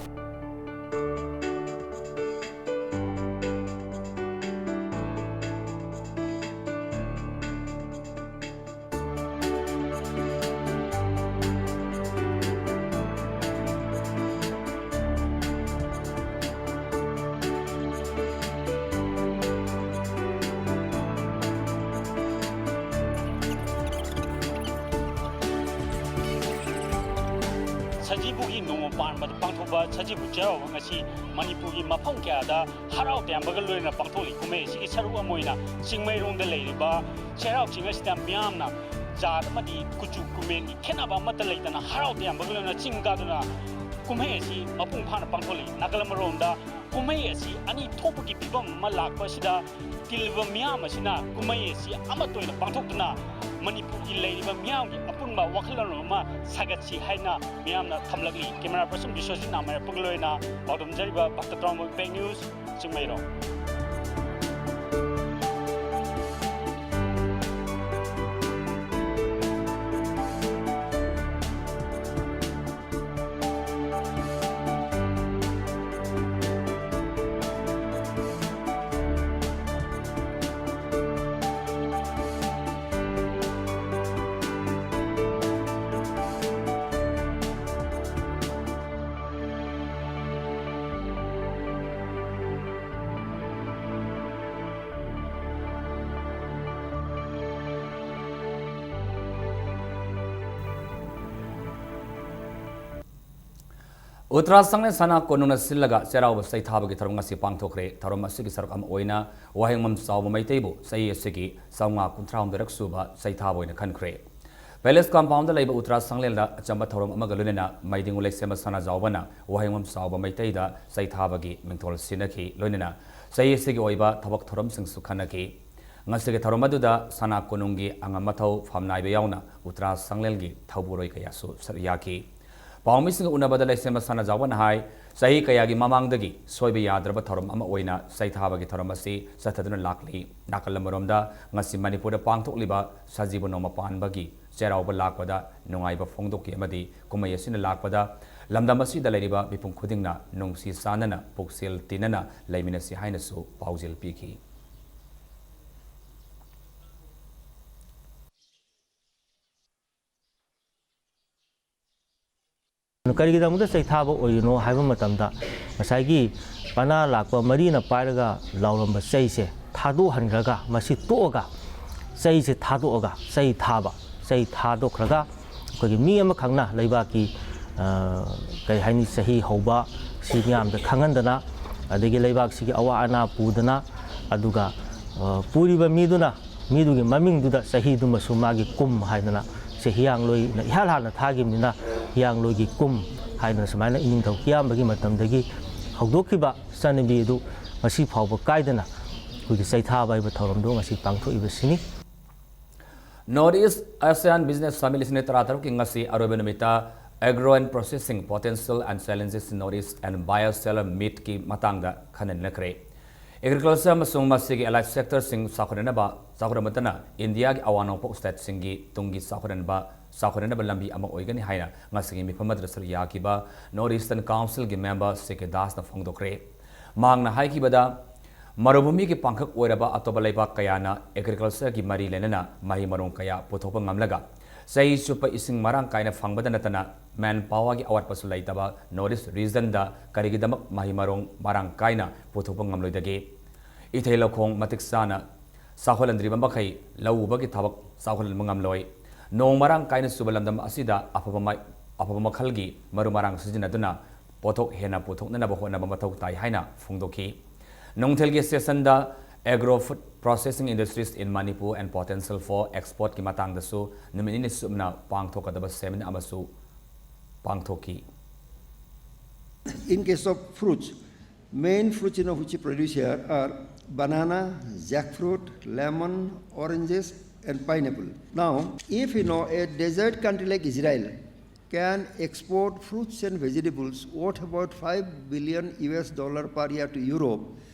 ꯁꯖꯤꯕꯨꯒꯤ ꯅꯣꯡꯃ ꯄꯥꯟꯕꯗ ꯄꯥꯡꯊꯣꯛꯄ ꯁꯖꯤꯕꯨ ꯆꯩꯔꯥꯎꯕ ꯉꯁꯤ ꯃꯅꯤꯄꯨꯔꯒꯤ ꯃꯐꯝ ꯀꯌꯥꯗ ꯍꯔꯥꯎ ꯇꯌꯥꯝꯕꯒ ꯂꯣꯏꯅꯅ ꯄꯥꯡꯊꯣꯛꯂꯤ꯫ ꯀꯨꯝꯍꯩ ꯑꯁꯤꯒꯤ ꯁꯔꯨꯛ ꯑꯃ ꯑꯣꯏꯅ ꯆꯤꯡꯃꯩꯔꯣꯡꯗ ꯂꯩꯔꯤꯕ ꯆꯩꯔꯥꯎ ꯆꯤꯡ ꯑꯁꯤꯗ ꯃꯤꯌꯥꯝꯅ ꯖꯥꯠ ꯑꯃꯗꯤ ꯀꯨꯆꯨ ꯀꯨꯃꯦꯟꯒꯤ ꯈꯦꯠꯅꯕ ꯑꯃꯠꯇ ꯂꯩꯇꯅ ꯍꯔꯥꯎ ꯇꯌꯥꯝꯕꯒ ꯂꯣꯏꯅꯅ ꯆꯤꯡ ꯀꯥꯗꯨꯅ ꯀꯨꯝꯍꯩ ꯑꯁꯤ ꯃꯄꯨꯡ ꯐꯥꯅ ꯄꯥꯡꯊꯣꯛꯂꯤ꯫ ꯅꯥꯀꯜ ꯑꯃꯔꯣꯝꯗ ꯀꯨꯝꯍꯩ ꯑꯁꯤ ꯑꯅꯤ ꯊꯣꯛꯄꯒꯤ ꯐꯤꯕꯝ ꯑꯃ ꯂꯥꯛꯄ ꯑꯁꯤꯗ ꯇꯤꯜꯂꯤꯕ ꯃꯤꯌꯥꯝ ꯑꯁꯤꯅ ꯀꯨꯝꯍꯩ ꯑꯁꯤ ꯑꯃꯠꯇ ꯑꯣꯏꯅ ꯄꯥꯡꯊꯣꯛꯇꯨꯅ ꯃꯅꯤꯄꯨꯔꯒꯤ ꯂꯩꯔꯤꯕ ꯃꯤꯌꯥꯝꯒꯤ ꯑꯄꯨꯟꯕ ꯋꯥꯈꯜꯂꯣꯟ ꯑꯃ ꯁꯥꯒꯠꯁꯤ ꯍꯥꯏꯅ ꯃꯤꯌꯥꯝꯅ ꯊꯝꯂꯛꯂꯤ꯫ ꯀꯦꯃꯦꯔꯥ ꯄꯔꯁꯟ ꯕꯤꯁ꯭ꯋꯖꯤꯠ ꯅꯥꯃꯔꯄꯒ ꯂꯣꯏꯅ ꯄꯥꯎꯗꯝꯖꯔꯤꯕ ꯚꯛꯇ ꯇꯔꯥꯃꯣꯏ ꯏꯝꯄꯦꯛ ꯅ꯭ꯌꯨꯁ, ꯆꯤꯡꯃꯩꯔꯣꯡ꯫ ꯎꯇ꯭ꯔꯥ ꯁꯪꯂꯦꯟ ꯁꯅꯥ ꯀꯣꯅꯨꯡꯅ ꯁꯤꯜꯂꯒ ꯆꯩꯔꯥꯎꯕ ꯁꯩꯊꯥꯕꯒꯤ ꯊꯧꯔꯝ ꯉꯁꯤ ꯄꯥꯡꯊꯣꯛꯈ꯭ꯔꯦ꯫ ꯊꯧꯔꯝ ꯑꯁꯤꯒꯤ ꯁꯔꯨꯛ ꯑꯃ ꯑꯣꯏꯅ ꯋꯥꯍꯦꯡꯕꯝ ꯆꯥꯎꯕ ꯃꯩꯇꯩꯕꯨ ꯆꯍꯤ ꯑꯁꯤꯒꯤ ꯆꯥꯝꯃꯉꯥ ꯀꯨꯟꯊ꯭ꯔꯥꯍꯨꯝꯗꯣꯏꯔꯛ ꯁꯨꯕ ꯁꯩꯊꯥꯕ ꯑꯣꯏꯅ ꯈꯟꯈ꯭ꯔꯦ꯫ ꯄꯦꯂꯦꯁ ꯀꯝꯄꯥꯎꯟꯗ ꯂꯩꯕ ꯎꯇ꯭ꯔꯥ ꯁꯪꯂꯦꯟꯗ ꯑꯆꯝꯕ ꯊꯧꯔꯝ ꯑꯃꯒ ꯂꯣꯏꯅꯅ ꯃꯩꯗꯤꯡꯉꯨ ꯂꯩꯁꯦꯝꯕ ꯁꯅꯥꯖꯥꯎꯕꯅ ꯋꯥꯍꯦꯡꯕꯝ ꯆꯥꯎꯕ ꯃꯩꯇꯩꯗ ꯆꯩꯊꯥꯕꯒꯤ ꯃꯤꯡꯊꯣꯜ ꯁꯤꯟꯅꯈꯤ꯫ ꯂꯣꯏꯅꯅ ꯆꯍꯤ ꯑꯁꯤꯒꯤ ꯑꯣꯏꯕ ꯊꯕꯛ ꯊꯧꯔꯝꯁꯤꯡꯁꯨ ꯈꯟꯅꯈꯤ꯫ ꯉꯁꯤꯒꯤ ꯊꯧꯔꯝ ꯑꯗꯨꯗ ꯁꯅꯥ ꯀꯣꯅꯨꯡꯒꯤ ꯑꯉꯝ ꯑꯊꯧ ꯐꯝꯅꯥꯏꯕ ꯌꯥꯎꯅ ꯎꯇ꯭ꯔꯥ ꯁꯪꯂꯦꯟꯒꯤ ꯊꯧꯕꯨꯔꯣꯏ ꯀꯌꯥꯁꯨ ꯁꯔꯨꯛ ꯌꯥꯈꯤ꯫ ꯄꯥꯎꯃꯤꯁꯤꯡꯒ ꯎꯅꯕꯗ ꯂꯩꯁꯦꯝꯕ ꯁꯅꯥꯖꯥꯎꯕꯅ ꯍꯥꯏ, ꯆꯍꯤ ꯀꯌꯥꯒꯤ ꯃꯃꯥꯡꯗꯒꯤ ꯁꯣꯏꯕ ꯌꯥꯗ꯭ꯔꯕ ꯊꯧꯔꯝ ꯑꯃ ꯑꯣꯏꯅ ꯆꯩꯊꯥꯕꯒꯤ ꯊꯧꯔꯝ ꯑꯁꯤ ꯆꯠꯊꯗꯨꯅ ꯂꯥꯛꯂꯤ꯫ ꯅꯥꯀꯜ ꯑꯃꯔꯣꯝꯗ ꯉꯁꯤ ꯃꯅꯤꯄꯨꯔꯗ ꯄꯥꯡꯊꯣꯛꯂꯤꯕ ꯁꯖꯤꯕꯨ ꯅꯣꯡꯃ ꯄꯥꯟꯕꯒꯤ ꯆꯩꯔꯥꯎꯕ ꯂꯥꯛꯄꯗ ꯅꯨꯡꯉꯥꯏꯕ ꯐꯣꯡꯗꯣꯛꯈꯤ ꯑꯃꯗꯤ ꯀꯨꯝꯍꯩ ꯑꯁꯤꯅ ꯂꯥꯛꯄꯗ ꯂꯝꯗꯝ ꯑꯁꯤꯗ ꯂꯩꯔꯤꯕ ꯃꯤꯄꯨꯝ ꯈꯨꯗꯤꯡꯅ ꯅꯨꯡꯁꯤ ꯆꯥꯟꯅꯅ ꯄꯨꯛꯆꯦꯜ ꯇꯤꯟꯅꯅ ꯂꯩꯃꯤꯟꯅꯁꯤ ꯍꯥꯏꯅꯁꯨ ꯄꯥꯎꯖꯦꯜ ꯄꯤꯈꯤ꯫ ꯀꯔꯤꯒꯤꯗꯃꯛꯇ ꯆꯩꯊꯥꯕ ꯑꯣꯏꯔꯤꯅꯣ ꯍꯥꯏꯕ ꯃꯇꯝꯗ, ꯉꯁꯥꯏꯒꯤ ꯄꯅꯥ ꯂꯥꯛꯄ ꯃꯔꯤꯅ ꯄꯥꯏꯔꯒ ꯂꯥꯎꯔꯝꯕ ꯆꯩꯁꯦ ꯊꯥꯗꯣꯛꯍꯟꯈ꯭ꯔꯒ, ꯃꯁꯤ ꯇꯣꯛꯑꯒ, ꯆꯩꯁꯦ ꯊꯥꯗꯣꯛꯑꯒ ꯆꯩ ꯊꯥꯕ, ꯆꯩ ꯊꯥꯗꯣꯛꯈ꯭ꯔꯒ ꯑꯩꯈꯣꯏꯒꯤ ꯃꯤ ꯑꯃꯈꯛꯅ ꯂꯩꯕꯥꯛꯀꯤ, ꯑ, ꯀꯔꯤ ꯍꯥꯏꯅꯤ, ꯆꯍꯤ ꯍꯧꯕ ꯁꯤ ꯃꯤꯌꯥꯝꯗ ꯈꯪꯍꯟꯗꯅ, ꯑꯗꯒꯤ ꯂꯩꯕꯥꯛꯁꯤꯒꯤ ꯑꯋꯥ ꯑꯅꯥ ꯄꯨꯗꯅ, ꯑꯗꯨꯒ, ꯑ, ꯄꯨꯔꯤꯕ ꯃꯤꯗꯨꯅ, ꯃꯤꯗꯨꯒꯤ ꯃꯃꯤꯡꯗꯨꯗ ꯆꯍꯤꯗꯨꯃꯁꯨ ꯃꯥꯒꯤ ꯀꯨꯝ ꯍꯥꯏꯗꯅ, ꯁꯦ ꯍꯤꯌꯥꯡꯂꯣꯏꯅ ꯏꯍꯥꯟ ꯍꯥꯟꯅ ꯊꯥꯈꯤꯕꯅꯤꯅ, ꯍꯤꯌꯥꯡꯂꯣꯏꯒꯤ ꯀꯨꯝ ꯍꯥꯏꯗꯅ ꯁꯨꯃꯥꯏꯅ ꯏꯅꯤꯡꯊꯧ ꯀꯤꯌꯥꯝꯕꯒꯤ ꯃꯇꯝꯗꯒꯤ ꯍꯧꯗꯣꯛꯈꯤꯕ ꯆꯠꯅꯕꯤ ꯑꯗꯨ ꯉꯁꯤ ꯐꯥꯎꯕ ꯀꯥꯏꯗꯅ ꯑꯩꯈꯣꯏꯒꯤ ꯆꯩꯊꯥꯕ ꯍꯥꯏꯕ ꯊꯧꯔꯝꯗꯣ ꯉꯁꯤ ꯄꯥꯡꯊꯣꯛꯏꯕꯁꯤꯅꯤ꯫ North East Asian Business Summit ꯂꯤꯁꯤꯡ ꯑꯅꯤ ꯇꯔꯥꯇꯔꯨꯛꯀꯤ ꯉꯁꯤ ꯑꯔꯣꯏꯕ ꯅꯨꯃꯤꯠꯇ Agro and Processing Potential and Challenges in North East and Biosphere Meetꯀꯤ ꯃꯇꯥꯡꯗ ꯈꯟꯅ ꯅꯩꯅꯈ꯭ꯔꯦ꯫ Agriculture ꯑꯃꯁꯨꯡ ꯃꯁꯤꯒꯤ allied sectorꯁꯤꯡ ꯆꯥꯎꯈꯠꯅꯅꯕ, ꯆꯥꯎꯈꯠꯅꯕꯇꯅ ꯏꯟꯗꯤꯌꯥꯒꯤ ꯑꯋꯥꯡ ꯅꯣꯡꯄꯣꯛ stateꯁꯤꯡꯒꯤ ꯇꯨꯡꯒꯤ ꯆꯥꯎꯈꯠꯍꯟꯕ, ꯆꯥꯎꯈꯠꯅꯅꯕ ꯂꯝꯕꯤ ꯑꯃ ꯑꯣꯏꯒꯅꯤ ꯍꯥꯏꯅ ꯉꯁꯤꯒꯤ ꯃꯤꯐꯝ ꯑꯗꯨꯗ ꯁꯔꯨꯛ ꯌꯥꯈꯤꯕ North Eastern Councilꯒꯤ member ꯁꯤ ꯀꯦ ꯗꯥꯁꯅ ꯐꯣꯡꯗꯣꯛꯈ꯭ꯔꯦ꯫ ꯃꯍꯥꯛꯅ ꯍꯥꯏꯈꯤꯕꯗ, ꯃꯔꯨꯚꯨꯃꯤꯒꯤ ꯄꯥꯡꯈꯛ ꯑꯣꯏꯔꯕ ꯑꯇꯣꯞꯄ ꯂꯩꯕꯥꯛ ꯀꯌꯥꯅ agricultureꯒꯤ ꯃꯔꯤ ꯂꯩꯅꯅ ꯃꯍꯩ ꯃꯔꯣꯡ ꯀꯌꯥ ꯄꯨꯊꯣꯛꯄ ꯉꯝꯂꯒ, ꯆꯍꯤ ꯆꯨꯞꯄ ꯏꯁꯤꯡ ꯃꯔꯥꯡ ꯀꯥꯏꯅ ꯐꯪꯕꯗ ꯅꯠꯇꯅ manpowerꯒꯤ ꯑꯋꯥꯠꯄꯁꯨ ꯂꯩꯇꯕ North East regionꯗ ꯀꯔꯤꯒꯤꯗꯃꯛ ꯃꯍꯩ ꯃꯔꯣꯡ ꯃꯔꯥꯡ ꯀꯥꯏꯅ ꯄꯨꯊꯣꯛꯄ ꯉꯝꯂꯣꯏꯗꯒꯦ? ꯏꯊꯩ ꯂꯧꯈꯣꯡ ꯃꯇꯤꯛ ꯆꯥꯅ ꯆꯥꯎꯈꯠꯍꯟꯗ꯭ꯔꯤꯕ ꯃꯈꯩ ꯂꯧ ꯎꯕꯒꯤ ꯊꯕꯛ ꯆꯥꯎꯈꯠꯍꯟꯕ ꯉꯝꯂꯣꯏ꯫ ꯅꯣꯡ ꯃꯔꯥꯡ ꯀꯥꯏꯅ ꯆꯨꯕ ꯂꯝꯗꯝ ꯑꯁꯤꯗ ꯑꯐꯕ ꯃꯥꯏ-, ꯑꯐꯕ ꯃꯈꯜꯒꯤ ꯃꯔꯨ ꯃꯔꯥꯡ ꯁꯤꯖꯤꯟꯅꯗꯨꯅ ꯄꯣꯠꯊꯣꯛ ꯍꯦꯟꯅ ꯄꯨꯊꯣꯛꯅꯅꯕ ꯍꯣꯠꯅꯕ ꯃꯊꯧ ꯇꯥꯏ ꯍꯥꯏꯅ ꯐꯣꯡꯗꯣꯛꯈꯤ꯫ ꯅꯨꯡꯊꯤꯜꯒꯤ sessionꯗ Agro Food Processing Industries in Manipur and Potential for Exportꯀꯤ ꯃꯇꯥꯡꯗꯁꯨ ꯅꯨꯃꯤꯠ ꯅꯤꯅꯤ ꯆꯨꯞꯅ ꯄꯥꯡꯊꯣꯛꯀꯗꯕ seminar ꯑꯃꯁꯨ ꯄꯥꯡꯊꯣꯛꯈꯤ꯫ In case of fruits, main fruits, you know, which we produce here are banana, jackfruit, lemon, oranges, and pineapple. Now, if, you know, a desert country like Israel can export fruits and vegetables worth about five billion U S dollar per year to Europe,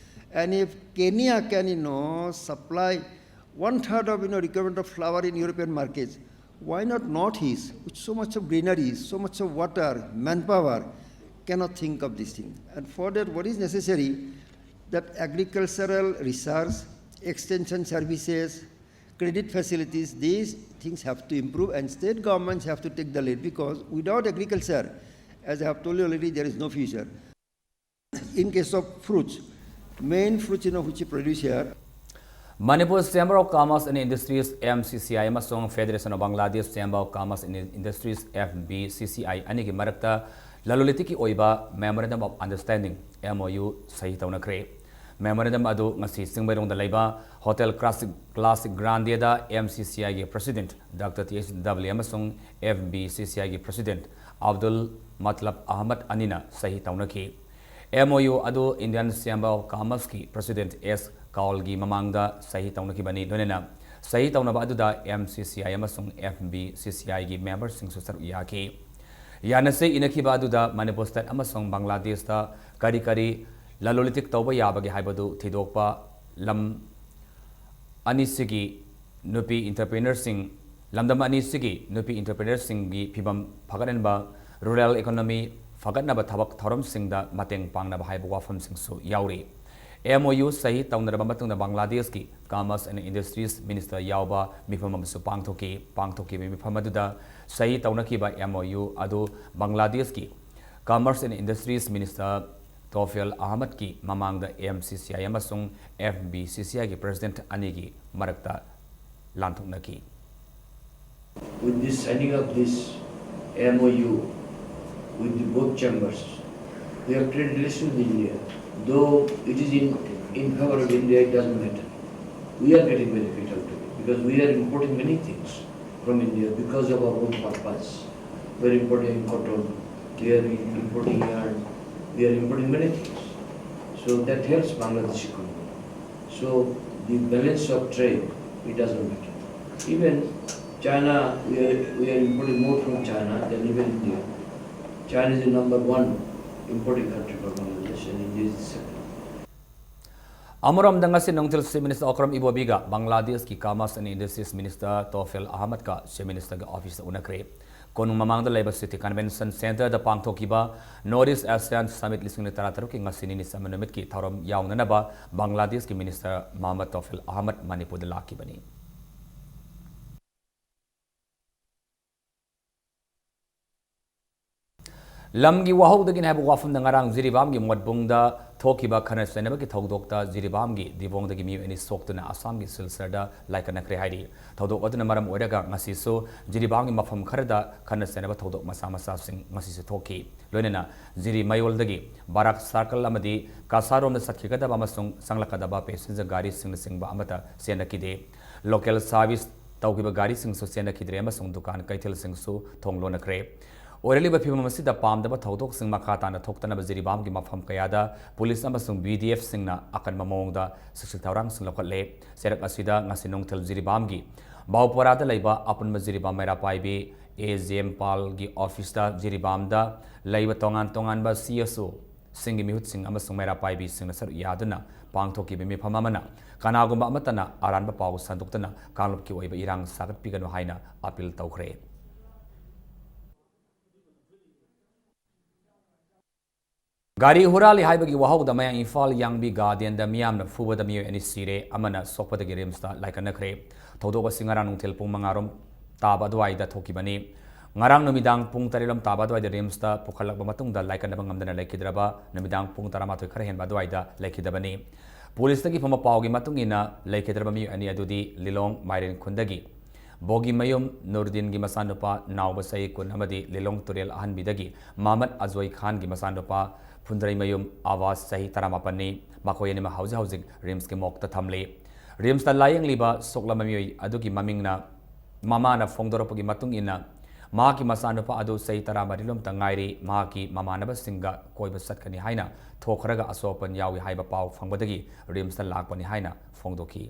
and if Kenya can, you know, supply one third of, you know, requirement of flour in European markets, Why not Northeast, with so much of greenery, so much of water, manpower, cannot think of this thing? And for that, what is necessary? That agricultural research, extension services, credit facilities, these things have to improve, and state governments have to take the lead, because without agriculture, as I have told you already, there is no future. In case of fruits, main fruits, you know, which you produce here. Manipur Chamber of Commerce and Industries, M C C I, ꯑꯃꯁꯨꯡ Federation of Bangladesh Chamber of Commerce and Industries, F B C C I, ꯑꯅꯤꯒꯤ ꯃꯔꯛꯇ ꯂꯂꯣꯟ ꯏꯇꯤꯛꯀꯤ ꯑꯣꯏꯕ Memorandum of Understanding, M O U, ꯁꯍꯤ ꯇꯧꯅꯈ꯭ꯔꯦ꯫ Memorandum ꯑꯗꯨ ꯉꯁꯤ ꯆꯤꯡꯃꯩꯔꯣꯡꯗ ꯂꯩꯕ Hotel Classic, Classic Grandeꯗ M C C I ꯒꯤ President Doctor T H W ꯑꯃꯁꯨꯡ F B C C I ꯒꯤ President Abdul Matlab Ahmad ꯑꯅꯤꯅ ꯁꯍꯤ ꯇꯧꯅꯈꯤ꯫ M O U ꯑꯗꯨ Indian Chamber of Commerceꯀꯤ President S Kaulꯒꯤ ꯃꯃꯥꯡꯗ ꯁꯍꯤ ꯇꯧꯅꯈꯤꯕꯅꯤ꯫ ꯂꯣꯏꯅꯅ ꯁꯍꯤ ꯇꯧꯅꯕ ꯑꯗꯨꯗ M C C I ꯑꯃꯁꯨꯡ F B C C I ꯒꯤ memberꯁꯤꯡꯁꯨ ꯁꯔꯨꯛ ꯌꯥꯈꯤ꯫ ꯌꯥꯅꯁꯦ ꯏꯅꯈꯤꯕ ꯑꯗꯨꯗ ꯃꯅꯤꯄꯨꯔ state ꯑꯃꯁꯨꯡ ꯕꯪꯒ꯭ꯂꯥꯗꯦꯁꯇ ꯀꯔꯤ ꯀꯔꯤ ꯂꯂꯣꯟ ꯏꯇꯤꯛ ꯇꯧꯕ ꯌꯥꯕꯒꯦ ꯍꯥꯏꯕꯗꯨ ꯊꯤꯗꯣꯛꯄ, ꯂꯝ ꯑꯅꯤꯁꯤꯒꯤ ꯅꯨꯄꯤ entrepreneurꯁꯤꯡ, ꯂꯝꯗꯝ ꯑꯅꯤꯁꯤꯒꯤ ꯅꯨꯄꯤ entrepreneurꯁꯤꯡꯒꯤ ꯐꯤꯚꯝ ꯐꯒꯠꯍꯟꯕ, rural economy ꯐꯒꯠꯅꯕ ꯊꯕꯛ ꯊꯧꯔꯝꯁꯤꯡꯗ ꯃꯇꯦꯡ ꯄꯥꯡꯅꯕ ꯍꯥꯏꯕ ꯋꯥꯐꯝꯁꯤꯡꯁꯨ ꯌꯥꯎꯔꯤ꯫ M O U ꯁꯍꯤ ꯇꯧꯅꯔꯕ ꯃꯇꯨꯡꯗ ꯕꯪꯒ꯭ꯂꯥꯗꯦꯁꯀꯤ Commerce and Industries Minister ꯌꯥꯎꯕ ꯃꯤꯐꯝ ꯑꯃꯁꯨ ꯄꯥꯡꯊꯣꯛꯈꯤ꯫ ꯄꯥꯡꯊꯣꯛꯈꯤꯕ ꯃꯤꯐꯝ ꯑꯗꯨꯗ ꯁꯍꯤ ꯇꯧꯅꯈꯤꯕ M O U ꯑꯗꯨ ꯕꯪꯒ꯭ꯂꯥꯗꯦꯁꯀꯤ Commerce and Industries Minister ꯇꯣꯐꯦꯜ ꯑꯍꯃꯗꯀꯤ ꯃꯃꯥꯡꯗ M C C I ꯑꯃꯁꯨꯡ F B C C I ꯒꯤ President ꯑꯅꯤꯒꯤ ꯃꯔꯛꯇ ꯂꯥꯟꯊꯣꯛꯅꯈꯤ꯫ With this signing of this M O U with the both chambers, we have trade relations with India. Though it is in, in favor of India, it doesn't matter. We are getting benefit out of it because we are importing many things from India because of our own purpose. We are importing cotton, we are importing yarn, we are importing many things. So that helps Bangladesh economy. So the balance of trade, it doesn't matter. Even China, we are, we are importing more from China than even India. China is the number one importing country for Bangladesh and India is the second. ꯑꯃꯔꯣꯝꯗ, ꯉꯁꯤ ꯅꯨꯡꯊꯤꯜ Chief Minister Okram ꯏꯕꯣꯕꯤꯒ ꯕꯪꯒ꯭ꯂꯥꯗꯦꯁꯀꯤ Commerce and Industries Minister ꯇꯣꯐꯦꯜ ꯑꯍꯃꯗꯀ Chief Ministerꯒꯤ officeꯇ ꯎꯅꯈ꯭ꯔꯦ꯫ ꯀꯣꯅꯨꯡ ꯃꯃꯥꯡꯗ ꯂꯩꯕ City Convention Centreꯗ ꯄꯥꯡꯊꯣꯛꯈꯤꯕ North East ASEAN Summit ꯂꯤꯁꯤꯡ ꯑꯅꯤ ꯇꯔꯥꯇꯔꯨꯛꯀꯤ ꯉꯁꯤ ꯅꯤꯅꯤ ꯆꯟꯕ ꯅꯨꯃꯤꯠꯀꯤ ꯊꯧꯔꯝ ꯌꯥꯎꯅꯅꯕ ꯕꯪꯒ꯭ꯂꯥꯗꯦꯁꯀꯤ Minister ꯃꯍꯃꯗ ꯇꯣꯐꯦꯜ ꯑꯍꯃꯗ ꯃꯅꯤꯄꯨꯔꯗ ꯂꯥꯛꯈꯤꯕꯅꯤ꯫ ꯂꯝꯒꯤ ꯋꯥꯍꯧꯗꯒꯤꯅꯤ ꯍꯥꯏꯕ ꯋꯥꯐꯝꯗ ꯉꯔꯥꯡ ꯖꯤꯔꯤꯕꯥꯝꯒꯤ ꯃꯣꯠꯕꯨꯡꯗ ꯊꯣꯛꯈꯤꯕ ꯈꯠꯅ ꯆꯩꯅꯕꯒꯤ ꯊꯧꯗꯣꯛꯇ ꯖꯤꯔꯤꯕꯥꯝꯒꯤ ꯗꯤꯕꯣꯡꯗꯒꯤ ꯃꯤꯑꯣꯏ ꯑꯅꯤ ꯁꯣꯛꯇꯨꯅ ꯑꯁꯥꯝꯒꯤ ꯁꯤꯜꯆꯔꯗ ꯂꯥꯏꯀꯠꯅꯈ꯭ꯔꯦ ꯍꯥꯏꯔꯤ꯫ ꯊꯧꯗꯣꯛ ꯑꯗꯨꯅ ꯃꯔꯝ ꯑꯣꯏꯔꯒ ꯉꯁꯤꯁꯨ ꯖꯤꯔꯤꯕꯥꯝꯒꯤ ꯃꯐꯝ ꯈꯔꯗ ꯈꯠꯅ ꯆꯩꯅꯕ ꯊꯧꯗꯣꯛ ꯃꯆꯥ ꯃꯆꯥꯁꯤꯡ ꯉꯁꯤꯁꯨ ꯊꯣꯛꯈꯤ꯫ ꯂꯣꯏꯅꯅ ꯖꯤꯔꯤ ꯃꯌꯣꯜꯗꯒꯤ ꯕꯥꯔꯥꯛ circle ꯑꯃꯗꯤ ꯀꯁꯥꯔꯣꯝꯗ ꯆꯠꯈꯤꯒꯗꯕ ꯑꯃꯁꯨꯡ ꯆꯪꯂꯛꯀꯗꯕ passenger ꯒꯥꯔꯤꯁꯤꯡꯅꯆꯤꯡꯕ ꯑꯃꯠꯇ ꯆꯦꯟꯅꯈꯤꯗꯦ꯫ Local service ꯇꯧꯈꯤꯕ ꯒꯥꯔꯤꯁꯤꯡꯁꯨ ꯆꯦꯟꯅꯈꯤꯗ꯭ꯔꯦ ꯑꯃꯁꯨꯡ ꯗꯨꯀꯥꯟ ꯀꯩꯊꯦꯜꯁꯤꯡꯁꯨ ꯊꯣꯡ ꯂꯣꯟꯅꯈ꯭ꯔꯦ꯫ ꯑꯣꯏꯔꯛꯂꯤꯕ ꯐꯤꯕꯝ ꯑꯁꯤꯗ ꯄꯥꯝꯗꯕ ꯊꯧꯗꯣꯛꯁꯤꯡ ꯃꯈꯥ ꯇꯥꯅ ꯊꯣꯛꯇꯅꯕ ꯖꯤꯔꯤꯕꯥꯝꯒꯤ ꯃꯐꯝ ꯀꯌꯥꯗ ꯄꯨꯂꯤꯁ ꯑꯃꯁꯨꯡ BDFꯁꯤꯡꯅ ꯑꯀꯟꯕ ꯃꯑꯣꯡꯗ ꯆꯦꯛꯁꯤꯜ ꯊꯧꯔꯥꯡꯁꯤꯡ ꯂꯧꯈꯠꯂꯦ꯫ ꯆꯩꯔꯛ ꯑꯁꯤꯗ ꯉꯁꯤ ꯅꯨꯡꯊꯤꯜ ꯖꯤꯔꯤꯕꯥꯝꯒꯤ ꯕꯥꯎꯄꯣꯔꯥꯗ ꯂꯩꯕ ꯑꯄꯨꯟꯕ ꯖꯤꯔꯤꯕꯥꯝ ꯃꯩꯔꯥ ꯄꯥꯏꯕꯤ A J M ꯄꯥꯜꯒꯤ officeꯇ ꯖꯤꯔꯤꯕꯥꯝꯗ ꯂꯩꯕ ꯇꯣꯉꯥꯟ ꯇꯣꯉꯥꯟꯕ CSO ꯁꯤꯡꯒꯤ ꯃꯤꯍꯨꯠꯁꯤꯡ ꯑꯃꯁꯨꯡ ꯃꯩꯔꯥ ꯄꯥꯏꯕꯤꯁꯤꯡꯅ ꯁꯔꯨꯛ ꯌꯥꯗꯨꯅ ꯄꯥꯡꯊꯣꯛꯈꯤꯕ ꯃꯤꯐꯝ ꯑꯃꯅ ꯀꯅꯥꯒꯨꯝꯕ ꯑꯃꯠꯇꯅ ꯑꯔꯥꯟꯕ ꯄꯥꯎ ꯁꯟꯗꯣꯛꯇꯨꯅ ꯀꯥꯡꯂꯨꯞꯀꯤ ꯑꯣꯏꯕ ꯏꯔꯥꯡ ꯁꯥꯒꯠꯄꯤꯒꯅꯨ ꯍꯥꯏꯅ appeal ꯇꯧꯈ꯭ꯔꯦ꯫ ꯒꯥꯔꯤ ꯍꯨꯔꯥꯜꯂꯤ ꯍꯥꯏꯕꯒꯤ ꯋꯥꯍꯧꯗ ꯃꯌꯥꯡ ꯏꯝꯐꯥꯜ ꯌꯥꯡꯕꯤ ꯒꯥꯔꯗꯦꯟꯗ ꯃꯤꯌꯥꯝꯅ ꯐꯨꯕꯗ ꯃꯤꯑꯣꯏ ꯑꯅꯤ ꯁꯤꯔꯦ, ꯑꯃꯅ ꯁꯣꯛꯄꯗꯒꯤ RIMSꯇ ꯂꯥꯏꯀꯠꯅꯈ꯭ꯔꯦ꯫ ꯊꯧꯗꯣꯛ ꯑꯁꯤ ꯉꯔꯥꯡ ꯅꯨꯡꯊꯤꯜ ꯄꯨꯡ ꯃꯉꯥꯔꯣꯝ ꯇꯥꯕ ꯑꯗꯨꯋꯥꯏꯗ ꯊꯣꯛꯈꯤꯕꯅꯤ꯫ ꯉꯔꯥꯡ ꯅꯨꯃꯤꯗꯥꯡ ꯄꯨꯡ ꯇꯔꯦꯠꯂꯣꯝ ꯇꯥꯕ ꯑꯗꯨꯋꯥꯏꯗ RIMSꯇ ꯄꯨꯈꯠꯂꯛꯄ ꯃꯇꯨꯡꯗ ꯂꯥꯏꯀꯠꯅꯕ ꯉꯝꯗꯅ ꯂꯩꯈꯤꯗ꯭ꯔꯕ ꯅꯨꯃꯤꯗꯥꯡ ꯄꯨꯡ ꯇꯔꯥꯃꯥꯊꯣꯏ ꯈꯔ ꯍꯦꯟꯕ ꯑꯗꯨꯋꯥꯏꯗ ꯂꯩꯈꯤꯗꯕꯅꯤ꯫ ꯄꯨꯂꯤꯁꯇꯒꯤ ꯐꯪꯕ ꯄꯥꯎꯒꯤ ꯃꯇꯨꯡ ꯏꯟꯅ, ꯂꯩꯈꯤꯗ꯭ꯔꯕ ꯃꯤꯑꯣꯏ ꯑꯅꯤ ꯑꯗꯨꯗꯤ ꯂꯤꯂꯣꯡ ꯃꯥꯏꯔꯦꯟ ꯈꯨꯟꯗꯒꯤ ꯕꯣꯒꯤꯃꯌꯨꯝ ꯅꯨꯔꯗꯤꯟꯒꯤ ꯃꯆꯥꯅꯨꯄꯥ ꯅꯥꯎꯕ ꯆꯍꯤ ꯀꯨꯟ ꯑꯃꯗꯤ ꯂꯤꯂꯣꯡ ꯇꯨꯔꯦꯜ ꯑꯍꯟꯕꯤꯗꯒꯤ ꯃꯍꯃꯗ ꯑꯖꯣꯏ ꯈꯥꯟꯒꯤ ꯃꯆꯥꯅꯨꯄꯥ ꯐꯨꯟꯗ꯭ꯔꯩꯃꯌꯨꯝ ꯑꯋꯥꯖ ꯆꯍꯤ ꯇꯔꯥꯃꯥꯄꯟꯅꯤ꯫ ꯃꯈꯣꯏ ꯑꯅꯤꯃꯛ ꯍꯧꯖꯤꯛ ꯍꯧꯖꯤꯛ RIMSꯀꯤ morgueꯇ ꯊꯝꯂꯤ꯫ RIMSꯇ ꯂꯥꯌꯦꯡꯂꯤꯕ ꯁꯣꯛꯂꯕ ꯃꯤꯑꯣꯏ ꯑꯗꯨꯒꯤ ꯃꯃꯤꯡꯅ ꯃꯃꯥꯅ ꯐꯣꯡꯗꯣꯔꯛꯄꯒꯤ ꯃꯇꯨꯡ ꯏꯟꯅ, ꯃꯍꯥꯛꯀꯤ ꯃꯆꯥꯅꯨꯄꯥ ꯑꯗꯨ ꯆꯍꯤ ꯇꯔꯥꯃꯔꯤꯂꯣꯝꯇ ꯉꯥꯏꯔꯤ꯫ ꯃꯍꯥꯛꯀꯤ ꯃꯃꯥꯟꯅꯕꯁꯤꯡꯒ ꯀꯣꯏꯕ ꯆꯠꯀꯅꯤ ꯍꯥꯏꯅ ꯊꯣꯛꯈ꯭ꯔꯒ ꯑꯁꯣꯛ ꯑꯄꯟ ꯌꯥꯎꯏ ꯍꯥꯏꯕ ꯄꯥꯎ ꯐꯪꯕꯗꯒꯤ RIMSꯇ ꯂꯥꯛꯄꯅꯤ ꯍꯥꯏꯅ ꯐꯣꯡꯗꯣꯛꯈꯤ꯫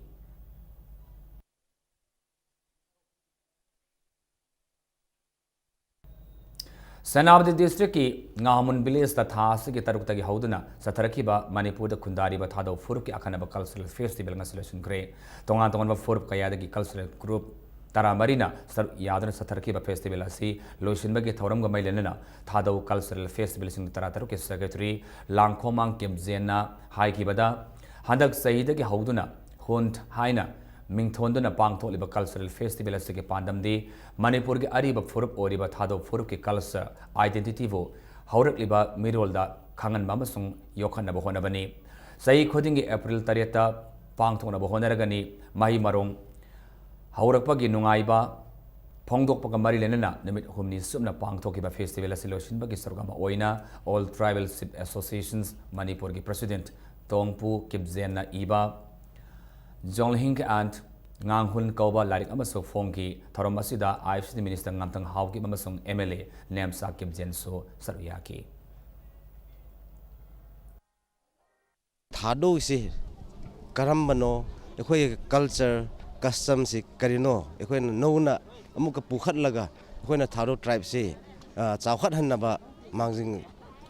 ꯁꯦꯅꯥꯄꯇꯤ ꯗꯤꯁꯇ꯭ꯔꯤꯛꯀꯤ ꯉꯥꯃꯨꯟ ꯚꯤꯂꯦꯖꯇ ꯊꯥ ꯑꯁꯤꯒꯤ ꯇꯔꯨꯛꯇꯒꯤ ꯍꯧꯗꯨꯅ ꯆꯠꯊꯔꯛꯈꯤꯕ ꯃꯅꯤꯄꯨꯔꯗ ꯈꯨꯟꯗꯥꯔꯤꯕ ꯊꯥꯗꯧ ꯐꯨꯔꯨꯞꯀꯤ ꯑꯈꯟꯅꯕ ꯀꯜꯆꯔꯦꯜ ꯐꯦꯁꯇꯤꯚꯦꯜ ꯉꯁꯤ ꯂꯣꯏꯁꯤꯟꯈ꯭ꯔꯦ꯫ ꯇꯣꯉꯥꯟ ꯇꯣꯉꯥꯟꯕ ꯐꯨꯔꯨꯞ ꯀꯌꯥꯗꯒꯤ ꯀꯜꯆꯔꯦꯜ ꯒ꯭ꯔꯨꯞ ꯇꯔꯥꯃꯔꯤꯅ ꯁꯔꯨꯛ ꯌꯥꯗꯨꯅ ꯆꯠꯊꯔꯛꯈꯤꯕ ꯐꯦꯁꯇꯤꯚꯦꯜ ꯑꯁꯤ ꯂꯣꯏꯁꯤꯟꯕꯒꯤ ꯊꯧꯔꯝꯒ ꯃꯔꯤ ꯂꯩꯅꯅ ꯊꯥꯗꯧ ꯀꯜꯆꯔꯦꯜ ꯐꯦꯁꯇꯤꯚꯦꯜꯁꯤꯡ ꯇꯔꯥꯇꯔꯨꯛꯀꯤ ꯁꯦꯀ꯭ꯔꯦꯇꯔꯤ ꯂꯥꯡꯈꯣꯃꯥꯡ ꯀꯤꯞꯖꯦꯟꯅ ꯍꯥꯏꯈꯤꯕꯗ, ꯍꯟꯗꯛ ꯆꯍꯤꯗꯒꯤ ꯍꯧꯗꯨꯅ ꯍꯨꯟ ꯍꯥꯏꯅ ꯃꯤꯡꯊꯣꯟꯗꯨꯅ ꯄꯥꯡꯊꯣꯛꯂꯤꯕ ꯀꯜꯆꯔꯦꯜ ꯐꯦꯁꯇꯤꯚꯦꯜ ꯑꯁꯤꯒꯤ ꯄꯥꯟꯗꯝꯗꯤ ꯃꯅꯤꯄꯨꯔꯒꯤ ꯑꯔꯤꯕ ꯐꯨꯔꯨꯞ ꯑꯣꯏꯔꯤꯕ ꯊꯥꯗꯧ ꯐꯨꯔꯨꯞꯀꯤ ꯀꯜꯆꯔ ꯑꯥꯏꯗꯦꯟꯇꯤꯇꯤꯕꯨ ꯍꯧꯔꯛꯂꯤꯕ ꯃꯤꯔꯣꯜꯗ ꯈꯪꯍꯟꯕ ꯑꯃꯁꯨꯡ ꯌꯣꯛꯈꯠꯅꯕ ꯍꯣꯠꯅꯕꯅꯤ꯫ ꯆꯍꯤ ꯈꯨꯗꯤꯡꯒꯤ ꯑꯦꯄ꯭ꯔꯤꯜ ꯇꯔꯦꯠꯇ ꯄꯥꯡꯊꯣꯛꯅꯕ ꯍꯣꯠꯅꯔꯒꯅꯤ꯫ ꯃꯍꯩ ꯃꯔꯣꯡ ꯍꯧꯔꯛꯄꯒꯤ ꯅꯨꯡꯉꯥꯏꯕ ꯐꯣꯡꯗꯣꯛꯄꯒ ꯃꯔꯤ ꯂꯩꯅꯅ ꯅꯨꯃꯤꯠ ꯍꯨꯝꯅꯤ ꯆꯨꯞꯅ ꯄꯥꯡꯊꯣꯛꯈꯤꯕ ꯐꯦꯁꯇꯤꯚꯦꯜ ꯑꯁꯤ ꯂꯣꯏꯁꯤꯟꯕꯒꯤ ꯁꯔꯨꯛ ꯑꯃ ꯑꯣꯏꯅ All Tribal Chief Associations ꯃꯅꯤꯄꯨꯔꯒꯤ ꯄ꯭ꯔꯁꯤꯗꯦꯟꯠ ꯇꯣꯡꯄꯨ ꯀꯤꯞꯖꯦꯟꯅ ꯏꯕ Zhongling and ꯉꯥꯡꯍꯨꯟ ꯀꯧꯕ ꯂꯥꯏꯔꯤꯛ ꯑꯃꯁꯨ ꯐꯣꯡꯈꯤ꯫ ꯊꯧꯔꯝ ꯑꯁꯤꯗ ICT Minister ꯉꯥꯝꯊꯪ ꯍꯥꯎꯀꯤꯞ ꯑꯃꯁꯨꯡ MLA ꯅꯦꯝꯆꯥ ꯀꯤꯞꯖꯦꯟꯁꯨ ꯁꯔꯨꯛ ꯌꯥꯈꯤ꯫ ꯊꯥꯗꯧꯁꯤ ꯀꯔꯝꯕꯅꯣ, ꯑꯩꯈꯣꯏꯒꯤ ꯀꯜꯆꯔ ꯀꯁꯇꯝꯁꯤ ꯀꯔꯤꯅꯣ, ꯑꯩꯈꯣꯏꯅ ꯅꯧꯅ ꯑꯃꯨꯛꯀ ꯄꯨꯈꯠꯂꯒ ꯑꯩꯈꯣꯏꯅ ꯊꯥꯗꯧ ꯇ꯭ꯔꯥꯏꯕꯁꯤ ꯆꯥꯎꯈꯠꯍꯟꯅꯕ ꯃꯥꯡꯖꯤꯟ